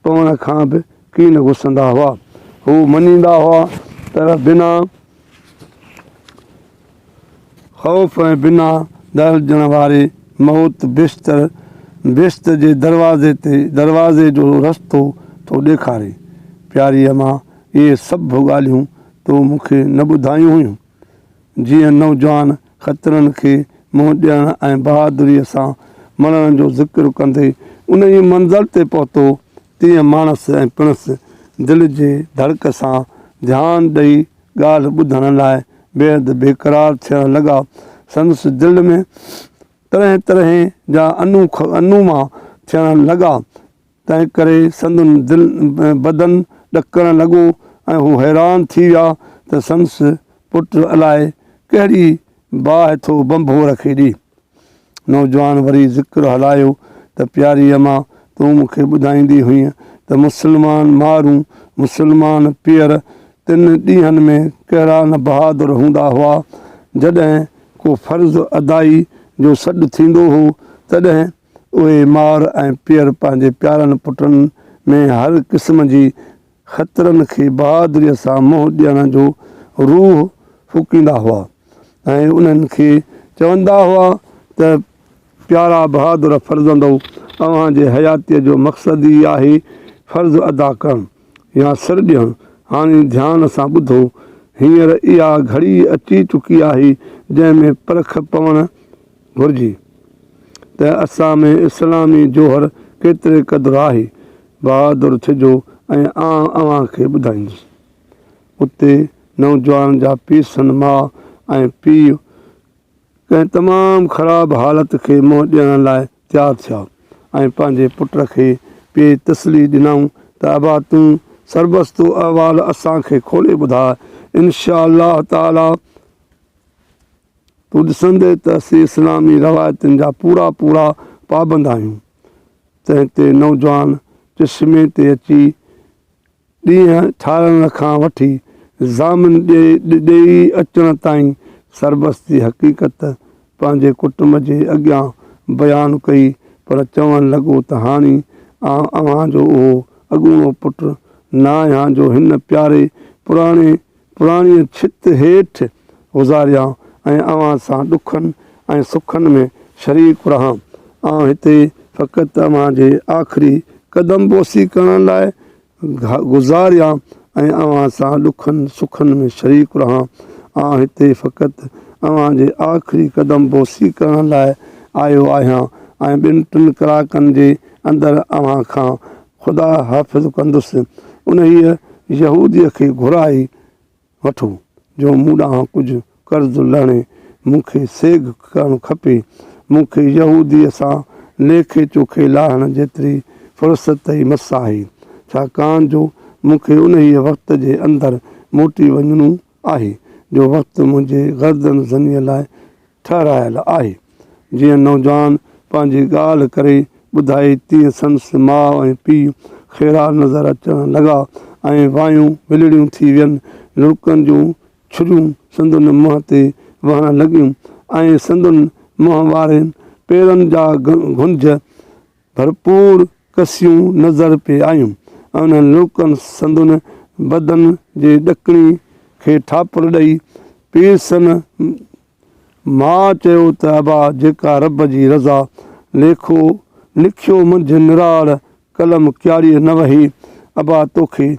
پوڻ کان به ڪين گسندا هئا. هو مڃيندا هئا ته بنا خوف ۽ بنا دهلجڻ واري موت بهشت بهشت جي دروازي تي دروازي جو رستو ٿو ڏيکاري. پياري امان اهي سڀ ڳالهيون تو مون کي نه ٻڌايون هيون. جيئن نوجوان خطرن کي منهن ڏيڻ ۽ بهادريء سان مرڻ جو ذڪر ڪندي انهيء منزل تي پهتو، تيئن ماڻس ۽ پڻس دل جي ڌڙڪ سان ڌيان ڏئي ڳالهه ٻڌڻ لاء بيحد بيقرار ٿيڻ لڳا. سندس دل ۾ طرحين طرحين جا انوما ٿيڻ لڳا، تنهنڪري سندن دل بدن ڏڪڻ لڳو ۽ هو حيران ٿي ويا ته سندس پٽ الائي ڪهڙي باهه ٿو ڀنڀور کي ڏئي. نوجوان وري ذڪر هلايو ته پياري امان تون مون کي ٻڌائيندي هئينء ته مسلمان مارون، مسلمان پيئر تن ڏينهن ۾ ڪهڙا نه بهادر هوندا هئا. جڏهن ڪو فرض ادائي جو سڏ ٿيندو هو تڏهن اهي مار ۽ پيئر پنهنجي پيارن پٽن ۾ هر قسم جي خطرن کي بهادريء سان منهن ڏيڻ جو روح ڦوڪيندا هئا ۽ انهن کي چوندا هئا ته پيارا بهادر فرزندؤ! اوهان جي حياتيء جو مقصد ئي آهي فرض ادا ڪرڻ يا سر ڏيڻ. هاڻي ڌيان سان ٻڌو، هينئر اها گهڙي اچي چڪي آهي، جنهن ۾ پرک پوڻ گهرجي ته اسان ۾ اسلامي جوهر ڪيتري قدر آهي. بهادر ٿجو ۽ آء اوهان کي ٻڌائيندس. اتي نوجوان جا پيرسن ماء ۽ پيء ڪنهن تمام خراب حالت کي منهن ڏيڻ لاء تيار ٿيا ۽ پنهنجي پٽ کي پئي تسلي ڏنائون ته ابا تون سربستو احوال اسان کي کولي ٻڌاء انشاء الله تعاليٰ تون ڏسندين ته اسين اسلامي روايتن جا پورا پورا پابند آهيون. تنهن تي نوجوان چشمي تي اچي ڏينهن ٺارڻ کان وٺي ضامن ڏيئي اچڻ تائين سربستي حقيقت پنهنجي ڪٽنب جي اڳيان بيان ڪئي پر چوڻ لڳو ته هاڻي آء اوهان جو اهو اڳوڻو پٽ نه آهيان جو هن پياري پراڻي پراڻيء ڇت هيٺ گذاريان ۽ اوهان سان ڏکن ۽ سکن ۾ شريڪ رهان. آئون هتي فقط اوهان جي آخري قدم بوسي ڪرڻ لاء گذاريان ۽ اوهان سان ڏکن سکن ۾ شريڪ رهان. آئون هتي فقط اوهان جي آخري قدم بوسي ڪرڻ لاء آيو آهيان ۽ ٻن ٽن ڪلاڪن جي اندر اوهان کان خدا حافظ ڪندس. انهيء يهوديء کي گهرائي وٺو، جو مون ڏانهن ڪجهه قرض لهڻي مون کي سيگهه ڪرڻ کپي. مون کي يهوديء سان ليکي چوکي لاهڻ جيتري فرصت ئي مس آهي، ڇاڪاڻ جو مون کي انهيء وقت جي اندر موٽي وڃڻو آهي، جو وقت منهنجي گردن زنيء لاء ٺهرايل آهي. جيئن نوجوان پنهنجي ڳالهه ڪري ٻڌائي تيئن سندس ماء ۽ پيء خيرا نظر اچڻ لڳا ۽ وايون ولڙيون ٿي وين. لڙڪن جون ڇريون سندن منهن تي وهڻ لڳيون ۽ سندن منهن وارين پيرن جا گهنج ڀرپور ڪسيون نظر پئي آيون ۽ انهن لڙڪن سندن بدن جي ڏڪڻي کي ٺاپر ڏئي پيرسن ماء چيو ته ابا جيڪا رب جي رضا ليکو لکيو منجهه نراڙ قلم ڪياڙيء نه وهي ابا توکي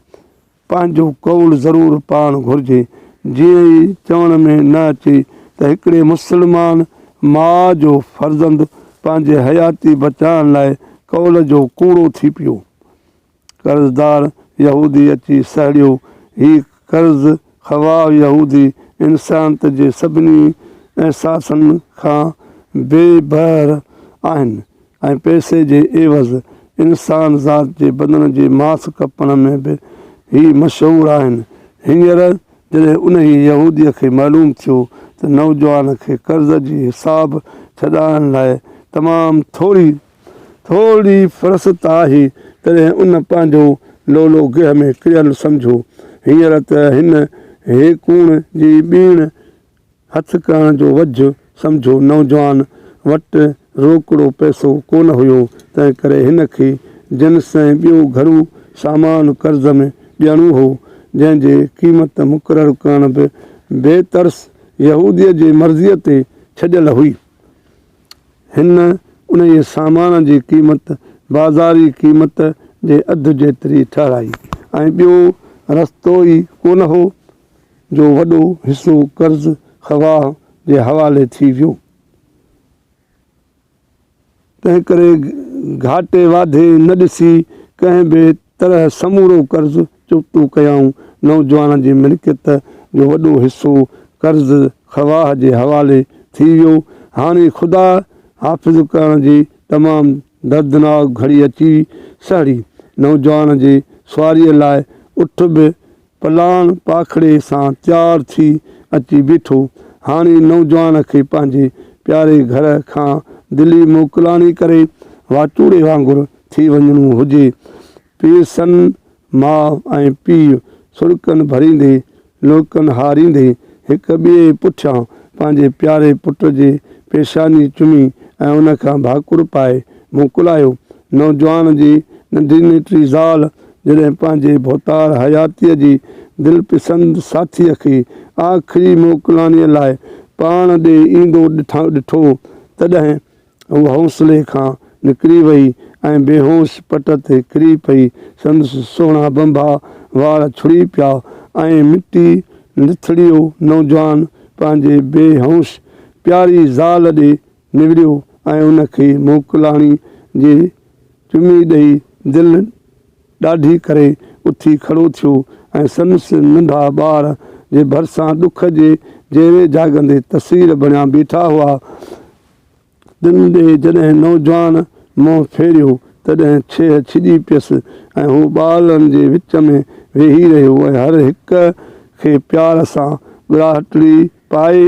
پنهنجو قول ضرور پاڻ گهرجي. جيئن ئي چوڻ ۾ نه اچي ته هڪڙي مسلمان ماء جو فرزند پنهنجي حياتي بچائڻ لاء قول جو ڪوڙو ٿي پيو. قرضدار يهودي اچي سهڙيو. هي قرض خواه يهودي انسانيت جي سڀني احساسن کان بي بهره آهن. ۽ پئسي جي عيوض انسان ذات جي بدن جي ماس ڪپڻ ۾ به هي مشهور آهن. هينئر جڏهن انهيء يهوديء کي معلوم ٿيو ته نوجوان کي قرض جي حساب ڇڏائڻ لاء تمام ٿوري ٿورڙي فرصت آهي، تڏهن ان پنهنجو لولو گيهه ۾ ڪريل سمجهيو. هينئر ته هن هيڪوڻ جي ٻيڻ هٿ ڪرڻ جو وجهه سمجهو. نوجوان وٽ روڪڙو پئسو ڪونه هيو، تنهنڪري هن کي جنس ۽ ٻيو گهرو سامان قرض ۾ ڏيڻو هو، جنهن جي قيمت مقرر ڪرڻ به بي ترس يهوديء جي مرضيء تي ڇڏيل هئي. هن انهيء سامان جي قيمت بازاري قيمت جي اڌ جيتري ٺهرائي ۽ ٻيو رستو ئي ڪونه هو، جو وڏو حصو قرض خواه جي حوالي ٿي ويو. تنهنڪري گهاٽي واڌي نه ڏسي ڪنهن به طرح سمورو قرض چڪتو ڪيائون. نوجوان جي ملڪيت جو وڏو حصو قرض خواه جي حوالي ٿي ويو. هاڻي خدا حافظ ڪرڻ جي تمام دردناڪ گهڙي اچي سهڙي. نوجوان جي سواريء لاء اٺ به پلاڻ پاکڙي سان تيار ٿي اچي بيٺو. هاڻي نوجوان کي پنهنجي پياري گهر کان دلي موڪلاڻي ڪري واچوڙي وانگر ٿي وڃڻو هجي. پيرسن ماء ۽ پيء سڏڪن ڀريندي، لڙڪن هاريندي هڪ ٻئي پٺيان پنهنجي پياري پٽ جي پيشاني چمي ۽ ان کان ڀاڪر پائي موڪلايو. نوجوان جي ننڍي نيٽي زال جڏهن پنهنجي ڀوتار حياتيء جي دلپسند ساٿيء کي آخري موڪلاڻيء لاء پاڻ ڏي ايندو ڏٺو، تڏهن هوء حوصلي کان نڪري وئي ۽ بيهوش پٽ تي ڪري پئي. سندس سهڻا ڀنڀا وار ڇڙي پيا ۽ مٽي لٿڙيو نوجوان پنهنجي بيهوش پياري زال ڏي نوڙيو ۽ ان کي موڪلاڻي جي چمي ڏئي دل ڏاڍي ڪري اٿي کڙو ٿيو ۽ سندس ننڍا ٻار جي ڀرسان ڏک جي جيئري جاڳندي تصوير بڻيا بيٺا هئا، تن ڏي جڏهن نوجوان منهن ڦيريو، تڏهن ڇيهه ڇڄي پيس ۽ هو ٻارڙن جي وچ ۾ ويهي رهيو ۽ هر هڪ کي پيار سان ڳراهٽڙي پائي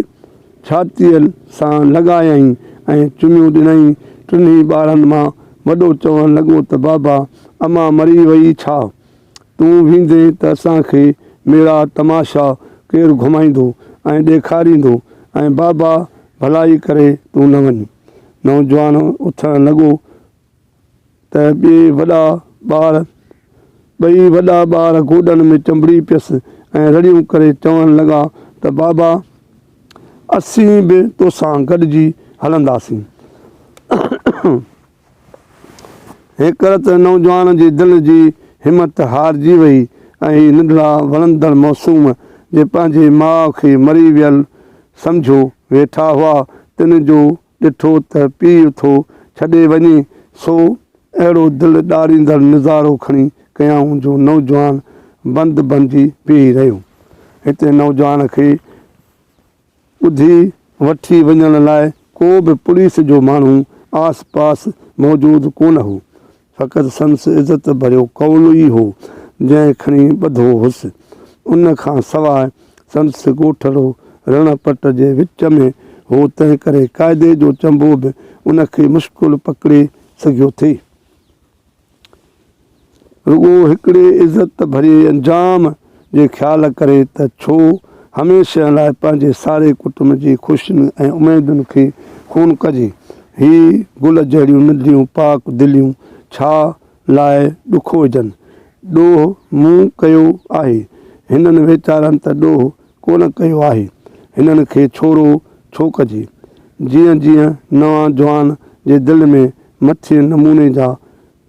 ڇاتيء سان لڳايائين ۽ چميون ڏنائين. ٽنهي ٻارن مان وڏو چوڻ لڳو ته بابا، امان مري ويئي ڇا؟ تون ويندين ته اسان کي ميڙا تماشا ڪير گهمائيندو ۽ ڏيکاريندو ۽ بابا ڀلائي ڪري تون نه وڃ. نوجوان اٿڻ لڳو. ته ٻئي وڏا ٻار ٻئي وڏا ٻار گوڏن ۾ چنبڙي پيس ۽ رڙيون ڪري چوڻ لڳا ته بابا اسين به توسان گڏجي هلنداسين. هيڪر ته نوجوان جي دل جي همت هارجي وئي ۽ هي ننڍڙا وڻندڙ معصوم جي پنهنجي ماء کي مري ويل سمجهيو ويٺا هئا تن جو ڏٺو ته پيء ٿو ڇڏي وڃي، سو اهڙو دل ڏاريندڙ نظارو کڻي ڪيائون جو نوجوان بند بنجي بيهي رهيو. هتي نوجوان کي ٻڌي وٺي وڃڻ لاء ڪو به پوليس جو ماڻهو آس پاس موجود ڪونه هو. فقط سندس عزت ڀريو قول ئي هو، جنهن کڻي ٻڌو هوس. ان کان سواء سندس ڳوٺڙو رڻ پٽ جي وچ ۾ هو، تنهنڪري قاعدي جو چنبو به ان کي مشڪل پڪڙي سگهيو ٿي. رڳو هڪڙي عزت ڀريي انجام جي خيال ڪري ته ڇو هميشه لاء پنهنجي ساري ڪٽنب جي خوشين ۽ اميدن کي خون ڪجي. هي گل جهڙيون ننڍڙيون پاڪ دليون ڇا لاء ڏکوئجن. ڏوهه مون ڪيو آهي. هنن ويچارن ته ڏوهه ڪونه ڪيو آهي. هنن کي ڇورو ڇو ڪجي؟ جيئن جيئن نوان جوان جي دل ۾ مٿين نموني جا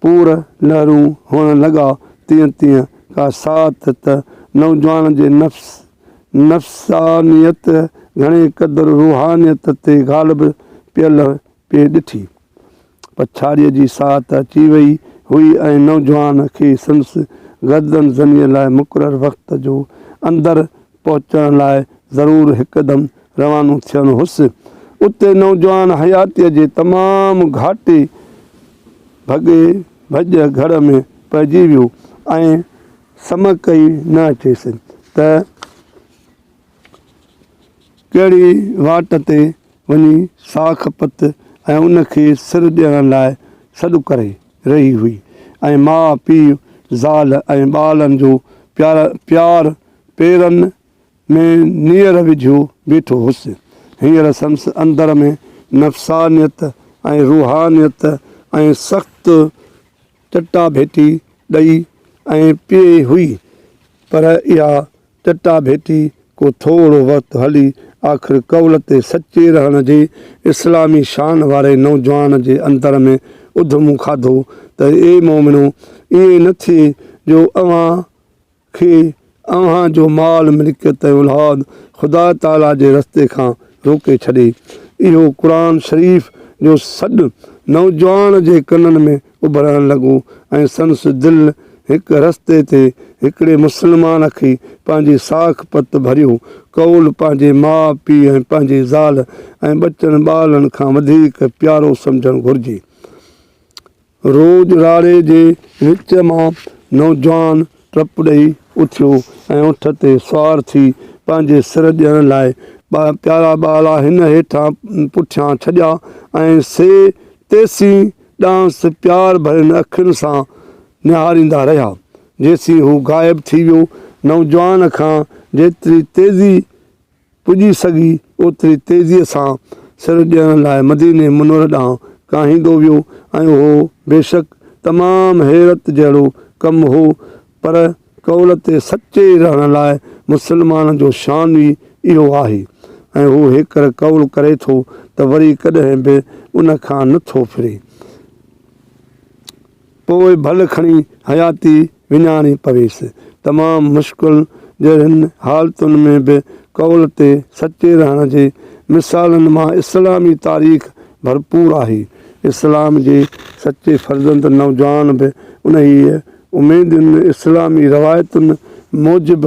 پور لهرون هئڻ لڳا، تيئن تيئن ڪا ساعت ته نوجوان جي نفس نفسانيت گهڻي قدر روحانيت تي غالب پيل پئي ڏٺي. پڇاڙيء جي ساعت اچي وئي هئي ۽ نوجوان کي سندس گردن زنيء لاء مقرر وقت جو اندر پهچڻ لاء ضرور هڪدم روانو ٿيڻو هوس. اتي نوجوان حياتيء جي تمام گهاٽي ڀڳي ڀڄ گهڙ ۾ پئجي ويو ۽ سمڪ ئي نه اچيس ته ڪهڙي واٽ تي وڃي ساک پت ۽ ان کي سر ڏيڻ لاء سڏ ڪري رهي هئي ۽ ماء پيء، زال ۽ ٻارن جو پيار پيرن ۾ نيئر وجهيو بيٺو هوس. هينئر سندس اندر ۾ نفسانيت ۽ روحانيت ۽ سخت چٽاڀيٽي ڏئي ۽ پيئي هئي، پر اها چٽاڀيٽي ڪو ٿورو وقت هلي، آخر قول تي سچي رهڻ جي اسلامي شان واري نوجوان جي اندر ۾ اڌمو کاڌو ته اي مومنو! ائين نه ٿئي جو اوهان کي اوهان جو مال ملڪيت ۽ اولاد خدا تعاليٰ جي رستي کان روڪي ڇڏي. اهو قرآن شريف جو سڏ نوجوان جي ڪنن ۾ اڀرڻ لڳو ۽ سندس دل هڪ رستي تي هڪڙي مسلمان کي پنهنجي ساک پت ڀريو قول پنهنجي ماء پيء ۽ پنهنجي زال ۽ ٻچن ٻالن کان وڌيڪ پيارو سمجهڻ گهرجي. روڄ راڙي جي وچ مان نوجوان ٽپ ڏئي اٿيو ۽ اٺ تي سوار ٿي پنهنجي سر ڏيڻ لاء پيارا ٻالا هن هيٺان پٺيان ڇڏيا ۽ سي تيسين ڏانهس پيار ڀرين اکين سان نهاريندا رهيا، جيسين هو غائب ٿي ويو. نوجوان کان جيتري تيزي پڄي سگهي اوتري تيزيء سان سر ڏيڻ لاء مديني منور ڏانهن ڪاهيندو ويو ۽ اهو بيشڪ تمام حيرت جهڙو ڪم هو پر قول تي سچي رهڻ لاء مسلمان جو شان ئي اهو آهي ۽ هو هيڪر قول ڪري ٿو ته وري ڪڏهن به ان کان نه ٿو ڦري. پوء ڀل کڻي حياتي وڃائڻي پويس. تمام مشڪل جهڙين حالتن ۾ به قول تي سچي رهڻ جي مثالن مان اسلامي تاريخ ڀرپور آهي. اسلام جي سچي فرزند نوجوان به انهيء اميدن اسلامي روايتن موجب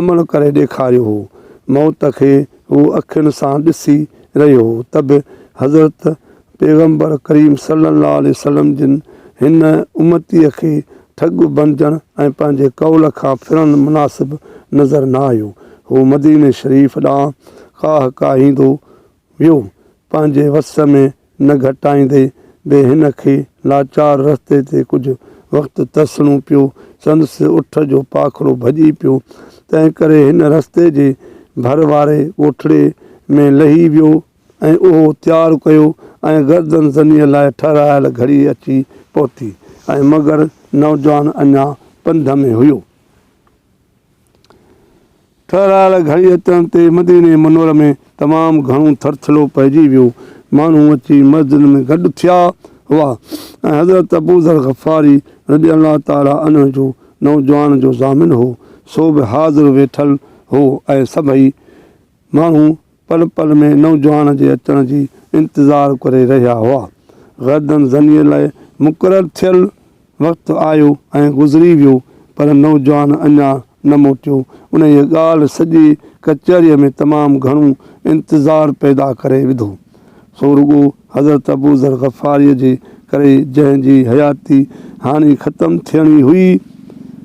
عمل ڪري ڏيکاريو هو. موت کي هو اکين سان ڏسي رهيو هو ته به حضرت پيغمبر ڪريم صلي الله عليه وسلم جن هن امتيء کي ٺڳ بڻجڻ ۽ پنهنجي قول کان ڦرڻ مناسب نظر نه آيو. هو مديني شريف ڏانهن ڪاهه ڪاهيندو ويو. پنهنجي وس ۾ نه گهٽائيندي به هن کي لاچار رستي تي ڪجهه وقت ترسڻو پيو. سندس اٺ جو پاکڙو ڀڄي پيو، تنهنڪري هن رستي جي ڀر واري ڳوٺڙي ۾ لهي ويو ۽ اهو تيار ڪيو ۽ گردن زنيء لاء ٺهرايل گهڙي اچي پهتي ۽ مگر نوجوان اڃا پنڌ ۾ هيو. ٺهرايل گهڙي اچڻ تي مديني منور ۾ تمام گهڻو ٿرٿلو پئجي ويو. ماڻهو اچي مسجد ۾ گڏ ٿيا هئا ۽ حضرت ابوذر غفاري رضي الله تعالٰي عنه جو نوجوان جو ضامن هو، سو به حاضر ويٺل هو ۽ سڀئي ماڻهو پل پل ۾ نوجوان جي اچڻ جي انتظار ڪري رهيا هئا. گردن زنيء لاء مقرر ٿيل وقت آيو ۽ گذري ويو، پر نوجوان اڃا نه موٽيو. انهيء ڳالهه سڄي ڪچهريء ۾ تمام گهڻو انتظار پيدا ڪري وڌو. سو رڳو حضرت ابوذر غفاريء جي ڪري، جنهن جي حياتي هاڻي ختم ٿيڻي هئي.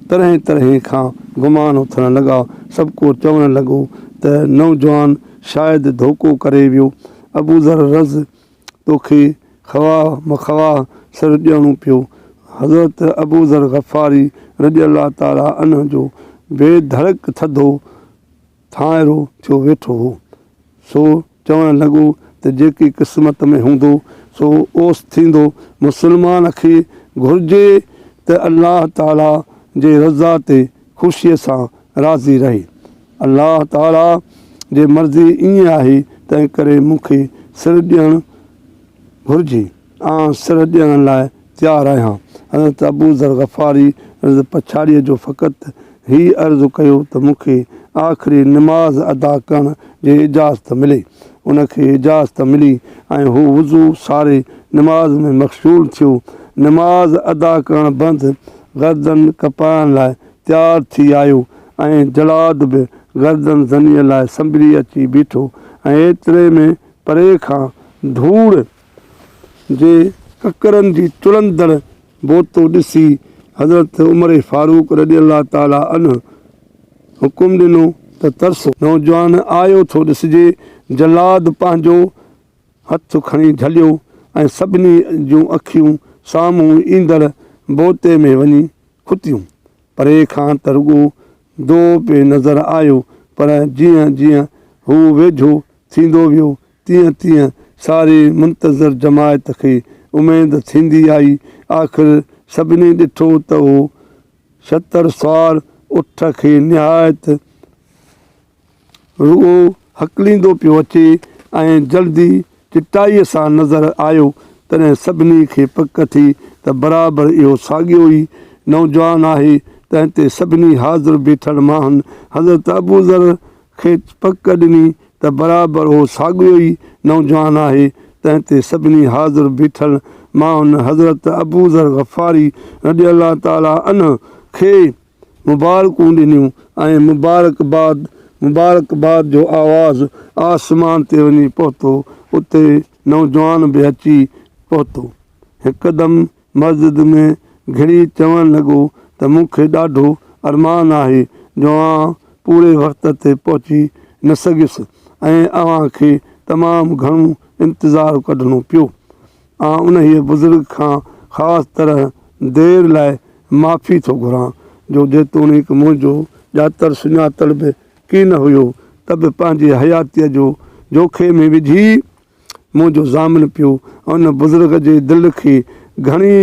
طرحين طرحين کان گمان اٿڻ لڳا. سڀڪو چوڻ لڳو ته نوجوان شايد ڌوڪو ڪري ويو. ابوذر رض توکي خواه مخواه سر ڏيڻو پيو. حضرت ابوذر غفاري رضي الله تعالٰي عنه جو بي ڌڙڪ ٿڌو ٿانئرو ٿيو ويٺو هو. سو چوڻ لڳو ته جيڪي قسمت ۾ هوندو سو اوس ٿيندو. مسلمان کي گهرجي ته الله تعاليٰ جي رضا تي خوشيء سان راضي رهي. الله تعاليٰ جي مرضي ائين آهي، تنهنڪري مون کي سر ڏيڻ گهرجي. آء سر ڏيڻ لاء تيار آهيان. حضرت ابوذر غفاري رض پڇاڙيء جو فقط هي عرض ڪيو ته مون کي آخري نماز ادا ڪرڻ جي اجازت ملي. ان کي اجازت ملي ۽ هو وضو ساري نماز ۾ مشغول ٿيو. نماز ادا ڪرڻ بعد گردن ڪپائڻ لاء تيار ٿي آيو ۽ جلاد به گردن زنيء لاء سنبري اچي بيٺو ۽ ايتري ۾ پري کان ڌوڙ جي ڪڪرن جي چڙهندڙ بوتو ڏسي حضرت عمر فاروق رضي الله تعالٰي عنه حڪم ڏنو ته ترسو. نوجوان آيو ٿو ڏسجي. جلاد پنهنجو هٿ کڻي جهليو ۽ سڀني جون اکيون سامهون ايندڙ بوتي ۾ وڃي کتيون. پري کان ته رڳو دو پئي نظر آيو، پر جيئن جيئن هو ويجهو ٿيندو ويو، تيئن تيئن ساري منتظر جماعت کي اميد ٿيندي آئي. آخر سڀني ڏٺو ته اهو شتر سوار اٺ کي نهايت رڳو هڪليندو پيو اچي ۽ جلدي چٽائيء سان نظر آيو، تڏهن سڀني کي پڪ ٿي ته برابر اهو ساڳيو ئي نوجوان آهي. تنهن تي سڀني حاضر بيٺل ماڻهن حضرت ابوذر کي پڪ ڏني ته برابر اهو ساڳيو ئي نوجوان آهي. تنهن تي سڀني حاضر بيٺل ماڻهن حضرت ابوذر غفاري رضي الله تعالٰي عنه کي مبارڪون ڏنيون ۽ مبارڪباد مبارڪباد جو آواز آسمان تي وڃي پهتو. اتي نوجوان به اچي پهتو. هڪدم مسجد ۾ گهڙي چوڻ لڳو ته مون کي ڏاڍو ارمان آهي جو آء پوري وقت تي پهچي نه سگهيس ۽ اوهان کي تمام گهڻو انتظار ڪڍڻو پيو. آء انهيء بزرگ کان خاص طرح دير لاء معافي ٿو گهران، جو جيتوڻيڪ منهنجو ڄاتل سڃاتل به ڪين هيو، ته به پنهنجي حياتيء جو جوکي ۾ وجهي منهنجو ضامن پيو. ان بزرگ جي دل کي گهڻي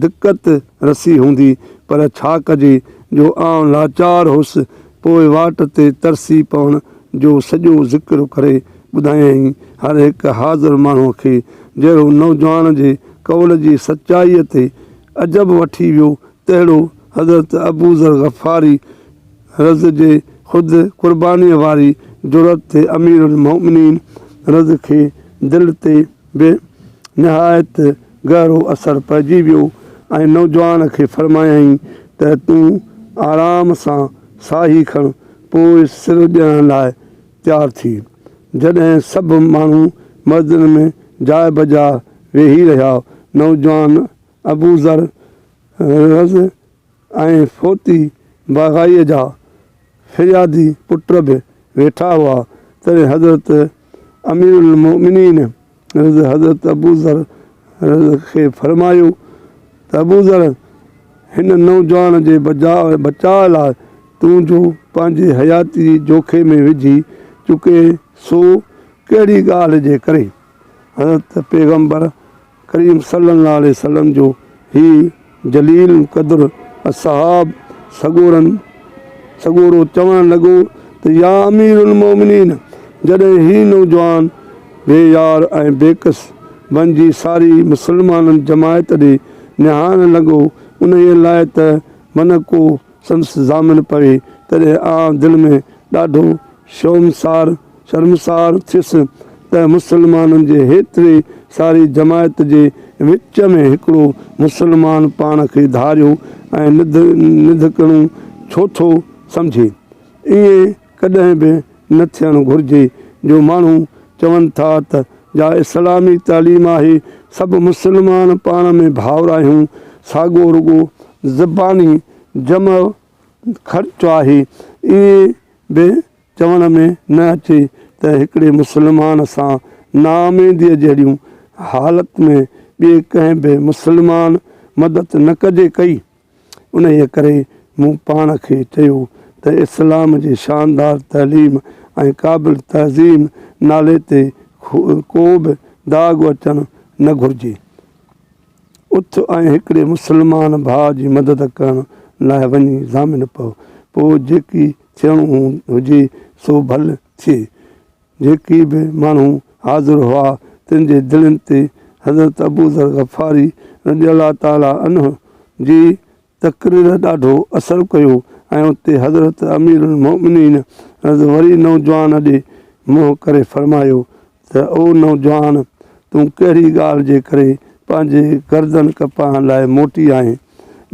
دقت رسي هوندي، پر ڇا ڪجي جو آئون لاچار هوس. پوء واٽ تي ترسي پوڻ جو سڄو ذڪر ڪري ٻڌايائين. هر هڪ حاضر ماڻهوء کي جهڙو نوجوان جي قول جي سچائيء تي عجب وٺي ويو، تهڙو حضرت ابوذر غفاري رض جي خود قربانيء واري جرئت تي امير المؤمنين رض کي دل تي به نهايت گهرو اثر پئجي ويو ۽ نوجوان کي فرمايائين ته تون آرام سان ساهي کڻ، پوء سر ڏيڻ لاء تيار ٿي. جڏهن سڀ ماڻهو مسجد ۾ جاء بجاء ويهي رهيا، نوجوان ابوذر رض ۽ فوتي باغائيء جا فريادي پٽ به ويٺا هئا، تڏهن حضرت امير المؤمنين رض حضرت ابوذر رض کي فرمايو ته ابوذر! هن نوجوان جي بچاء لاء تون جو پنهنجي حياتي جوکي ۾ وجهي چڪين سو ڪهڙي ڳالهه جي ڪري؟ حضرت پيغمبر ڪريم صلّي اللّٰه عليه وسلّم جو هي جليل القدر اصحاب سڳورن سڳورو چوڻ لڳو ته يا امير المؤمنين! جڏهن هي نوجوان بي يار ۽ بيڪس بنجي ساري مسلمانن جماعت ڏي نهارڻ لڳو انهيء لاء ته من ڪو سندس ضامن پوي، تڏهن آء دل ۾ ڏاڍو شومسار، شرمسار، ٿيس ته مسلمانن جي هيتري ساري جماعت جي وچ ۾ هڪڙو مسلمان پاڻ کي ڌاريو ۽ نڌڪڻو ڇو ٿو سمجهي؟ ائين ڪڏهن به نه ٿيڻ گهرجي جو ماڻهو چون ٿا ته جا اسلامي تعليم آهي، سڀ مسلمان پاڻ ۾ ڀائر آهيون، ساڳو رڳو زباني جمع خرچ آهي. ائين به چوڻ ۾ نه اچي ته هڪڙي مسلمان سان نااميديء جهڙيون حالت ۾ ٻئي ڪنهن به مسلمان مدد نه ڪجي ڪئي. انهيء ڪري مون پاڻ کي چيو ته اسلام جي شاندار تعليم ۽ قابل تعظيم نالي تي ڪو به داغ اچڻ نه گهرجي. اٿ ۽ هڪڙي مسلمان ڀاء جي مدد ڪرڻ لاء وڃي ضامن پئو. پوء جيڪي ٿيڻو هجي سو ڀل ٿئي. جيڪي به ماڻهو حاضر هئا، تن جي دلين تي حضرت ابوذر غفاري رضي الله تعالٰي عنه جي تقرير ڏاڍو اثر ڪيو ۽ اتي حضرت امير المؤمنين رض وري نوجوان ڏي منهن ڪري فرمايو ته او نوجوان! تون ڪهڙي ڳالهه جي ڪري پنهنجي گردن ڪپائڻ لاء موٽي آئين؟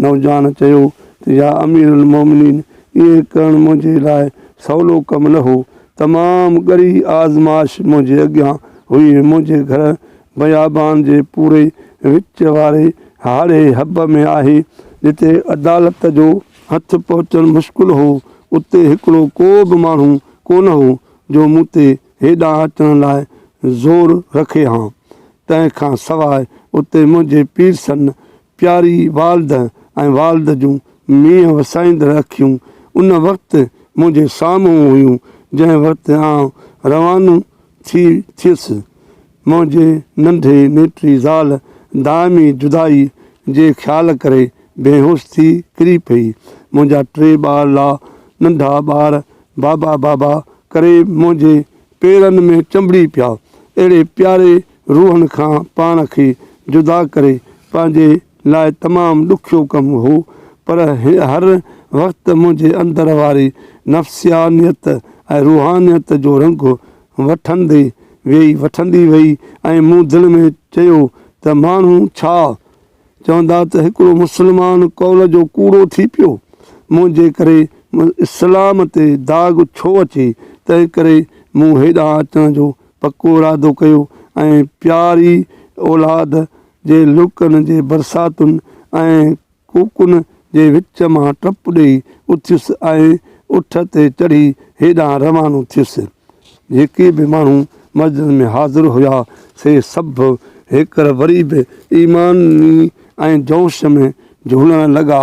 نوجوان چيو ته يا امير المومنين! ائين ڪرڻ منهنجي لاء سولو ڪم نه هو. تمام ڳري آزمائش منهنجي اڳيان هئي. منهنجي گهر بيابان جي پوري وچ واري هاڙهي حب ۾ آهي، جتي عدالت جو هٿ پهچڻ مشڪل هو. اتي هڪڙو ڪو به ماڻهو ڪونه هو، جو مون تي هيڏانهن اچڻ لاء زور رکي هان. تنهن کان سواء اتي منهنجي پيرسن پياري والده ۽ والد جون مينهن وسائيندڙ اکيون ان وقت منهنجي سامهون هيون، جنهن وقت آئون روانو ٿي ٿيس. منهنجي ننڍي نيٽي زال دائمي جدائيء جي خيال ڪري بيهوش ٿي ڪري پئي. منهنجا ٽي ٻارڙا ننڍا ٻار بابا بابا ڪري منهنجي پيرن ۾ چنبڙي پيا. اهڙي پياري روحن کان پاڻ کي جدا ڪري پنهنجي لاء تمام ڏکيو ڪم هو، پر هر وقت منهنجي اندر واري نفسيانيت ۽ روحانيت جو رنگ وٺندي ويئي وٺندي ويئي ۽ مون دل ۾ چيو ته ماڻهو ڇا چوندا ته هڪڙو مسلمان قول جو ڪوڙو ٿي پيو، منهنجي ڪري اسلام تي داغ ڇو اچي، تنهنڪري مون هيڏانهن اچڻ جو پڪو ارادو ڪيو ۽ پياري اولاد جي لڙڪن جي برساتن ۽ ڪوڪن جي وچ مان ٽپ ڏيئي اٿيس ۽ اٺ تي چڙهي هيڏانهن روانو ٿيس. جيڪي به ماڻهو مسجد ۾ حاضر هيا، سي سڀ هيڪر وري به ايماني ۽ جوش ۾ جهولڻ لڳا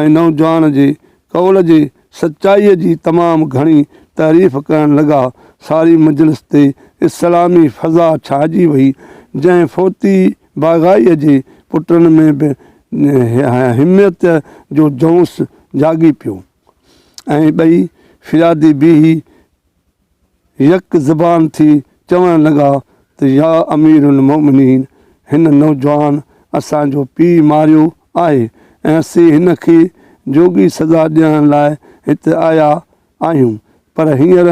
۽ نوجوان جي قول جي سچائيء جي تمام گهڻي تعريف ڪرڻ لڳا. ساري مجلس تي اسلامي فضا ڇانئجي وئي، جنهن فوتي باغائيء جي پٽن ۾ به همت جو جوش جاڳي پيو ۽ ٻئي فريادي بيهي يڪ زبان ٿي چوڻ لڳا ته يا امير المومنين! هن نوجوان اسان جو پيء ماريو آهي ۽ اسين هن کي جوڳي سزا ڏيڻ لاء هت آيا آهيون، پر هينئر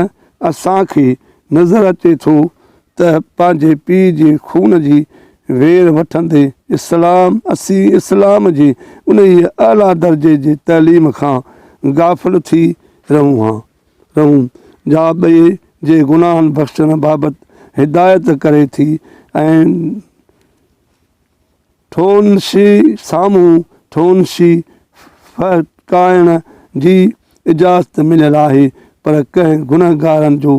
اسان کي نظر اچي ٿو ته پنهنجي پيء جي خون جي وير وٺندي اسلام اسين اسلام جي انهيء اعليٰ درجي جي تعليم کان غافل ٿي رهون ها. رهون، جا ٻئي جي گناهن بخشڻ بابت هدايت ڪري ٿي ۽ ٺونشي سامهون ٺونشي ڦهڪائڻ جي اجازت مليل آهي، پر ڪنهن گنهگارن جو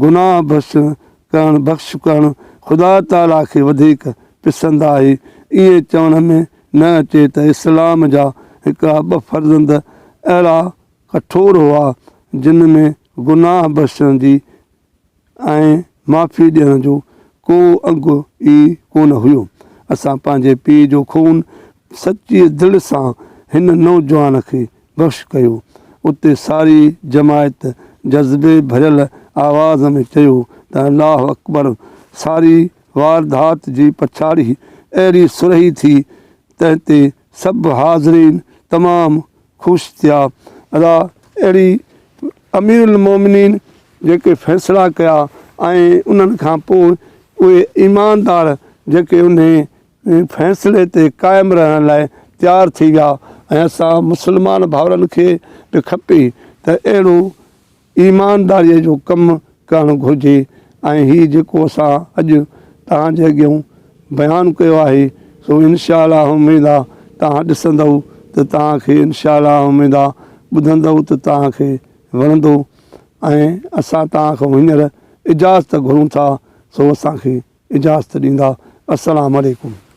گناهه بخشڻ ڪرڻ بخش ڪرڻ خدا تعاليٰ کي وڌيڪ پسند آهي. ائين چوڻ ۾ نه اچي ته اسلام جا هڪڙا ٻه فرزند اهڙا ڪٺور هئا، جن ۾ گناهه بخشڻ جي ۽ معافي ڏيڻ جو ڪو انگ ئي ڪونه هيو. اسان پنهنجي پيء جو خون سچيء دل سان هن نوجوان کي بخش ڪيو. اتي ساري جماعت جذبي ڀريل آواز ۾ چيو ته الله اڪبر! ساري واردات جي پڇاڙي اهڙي سرهي ٿي، تنهن تي سڀ حاضرين تمام خوش ٿيا. ادا اهڙي امير المومنين جيڪي فيصلا ڪيا ۽ انهن کان پوء اهي ايماندار جيڪي انهي فيصلي تي قائم رهڻ لاء تيار ٿي ويا ۽ اسان مسلمان ڀائرن کي به کپي ته اهڙو ايمانداريء جو ڪم ڪرڻ گهرجي ۽ هي جيڪو اسان اڄ توهان جي اڳيون بيان ڪيو آهي سو انشاء الله اميد آ توهان ڏسندؤ ته. ته توهان کي انشاء الله اميد آ ٻڌندؤ ته توهان کي وڻندو ۽ اسان توهان کان هينئر اجازت گهرون ٿا سو اسان کي اجازت ڏيندا السلام عليڪم.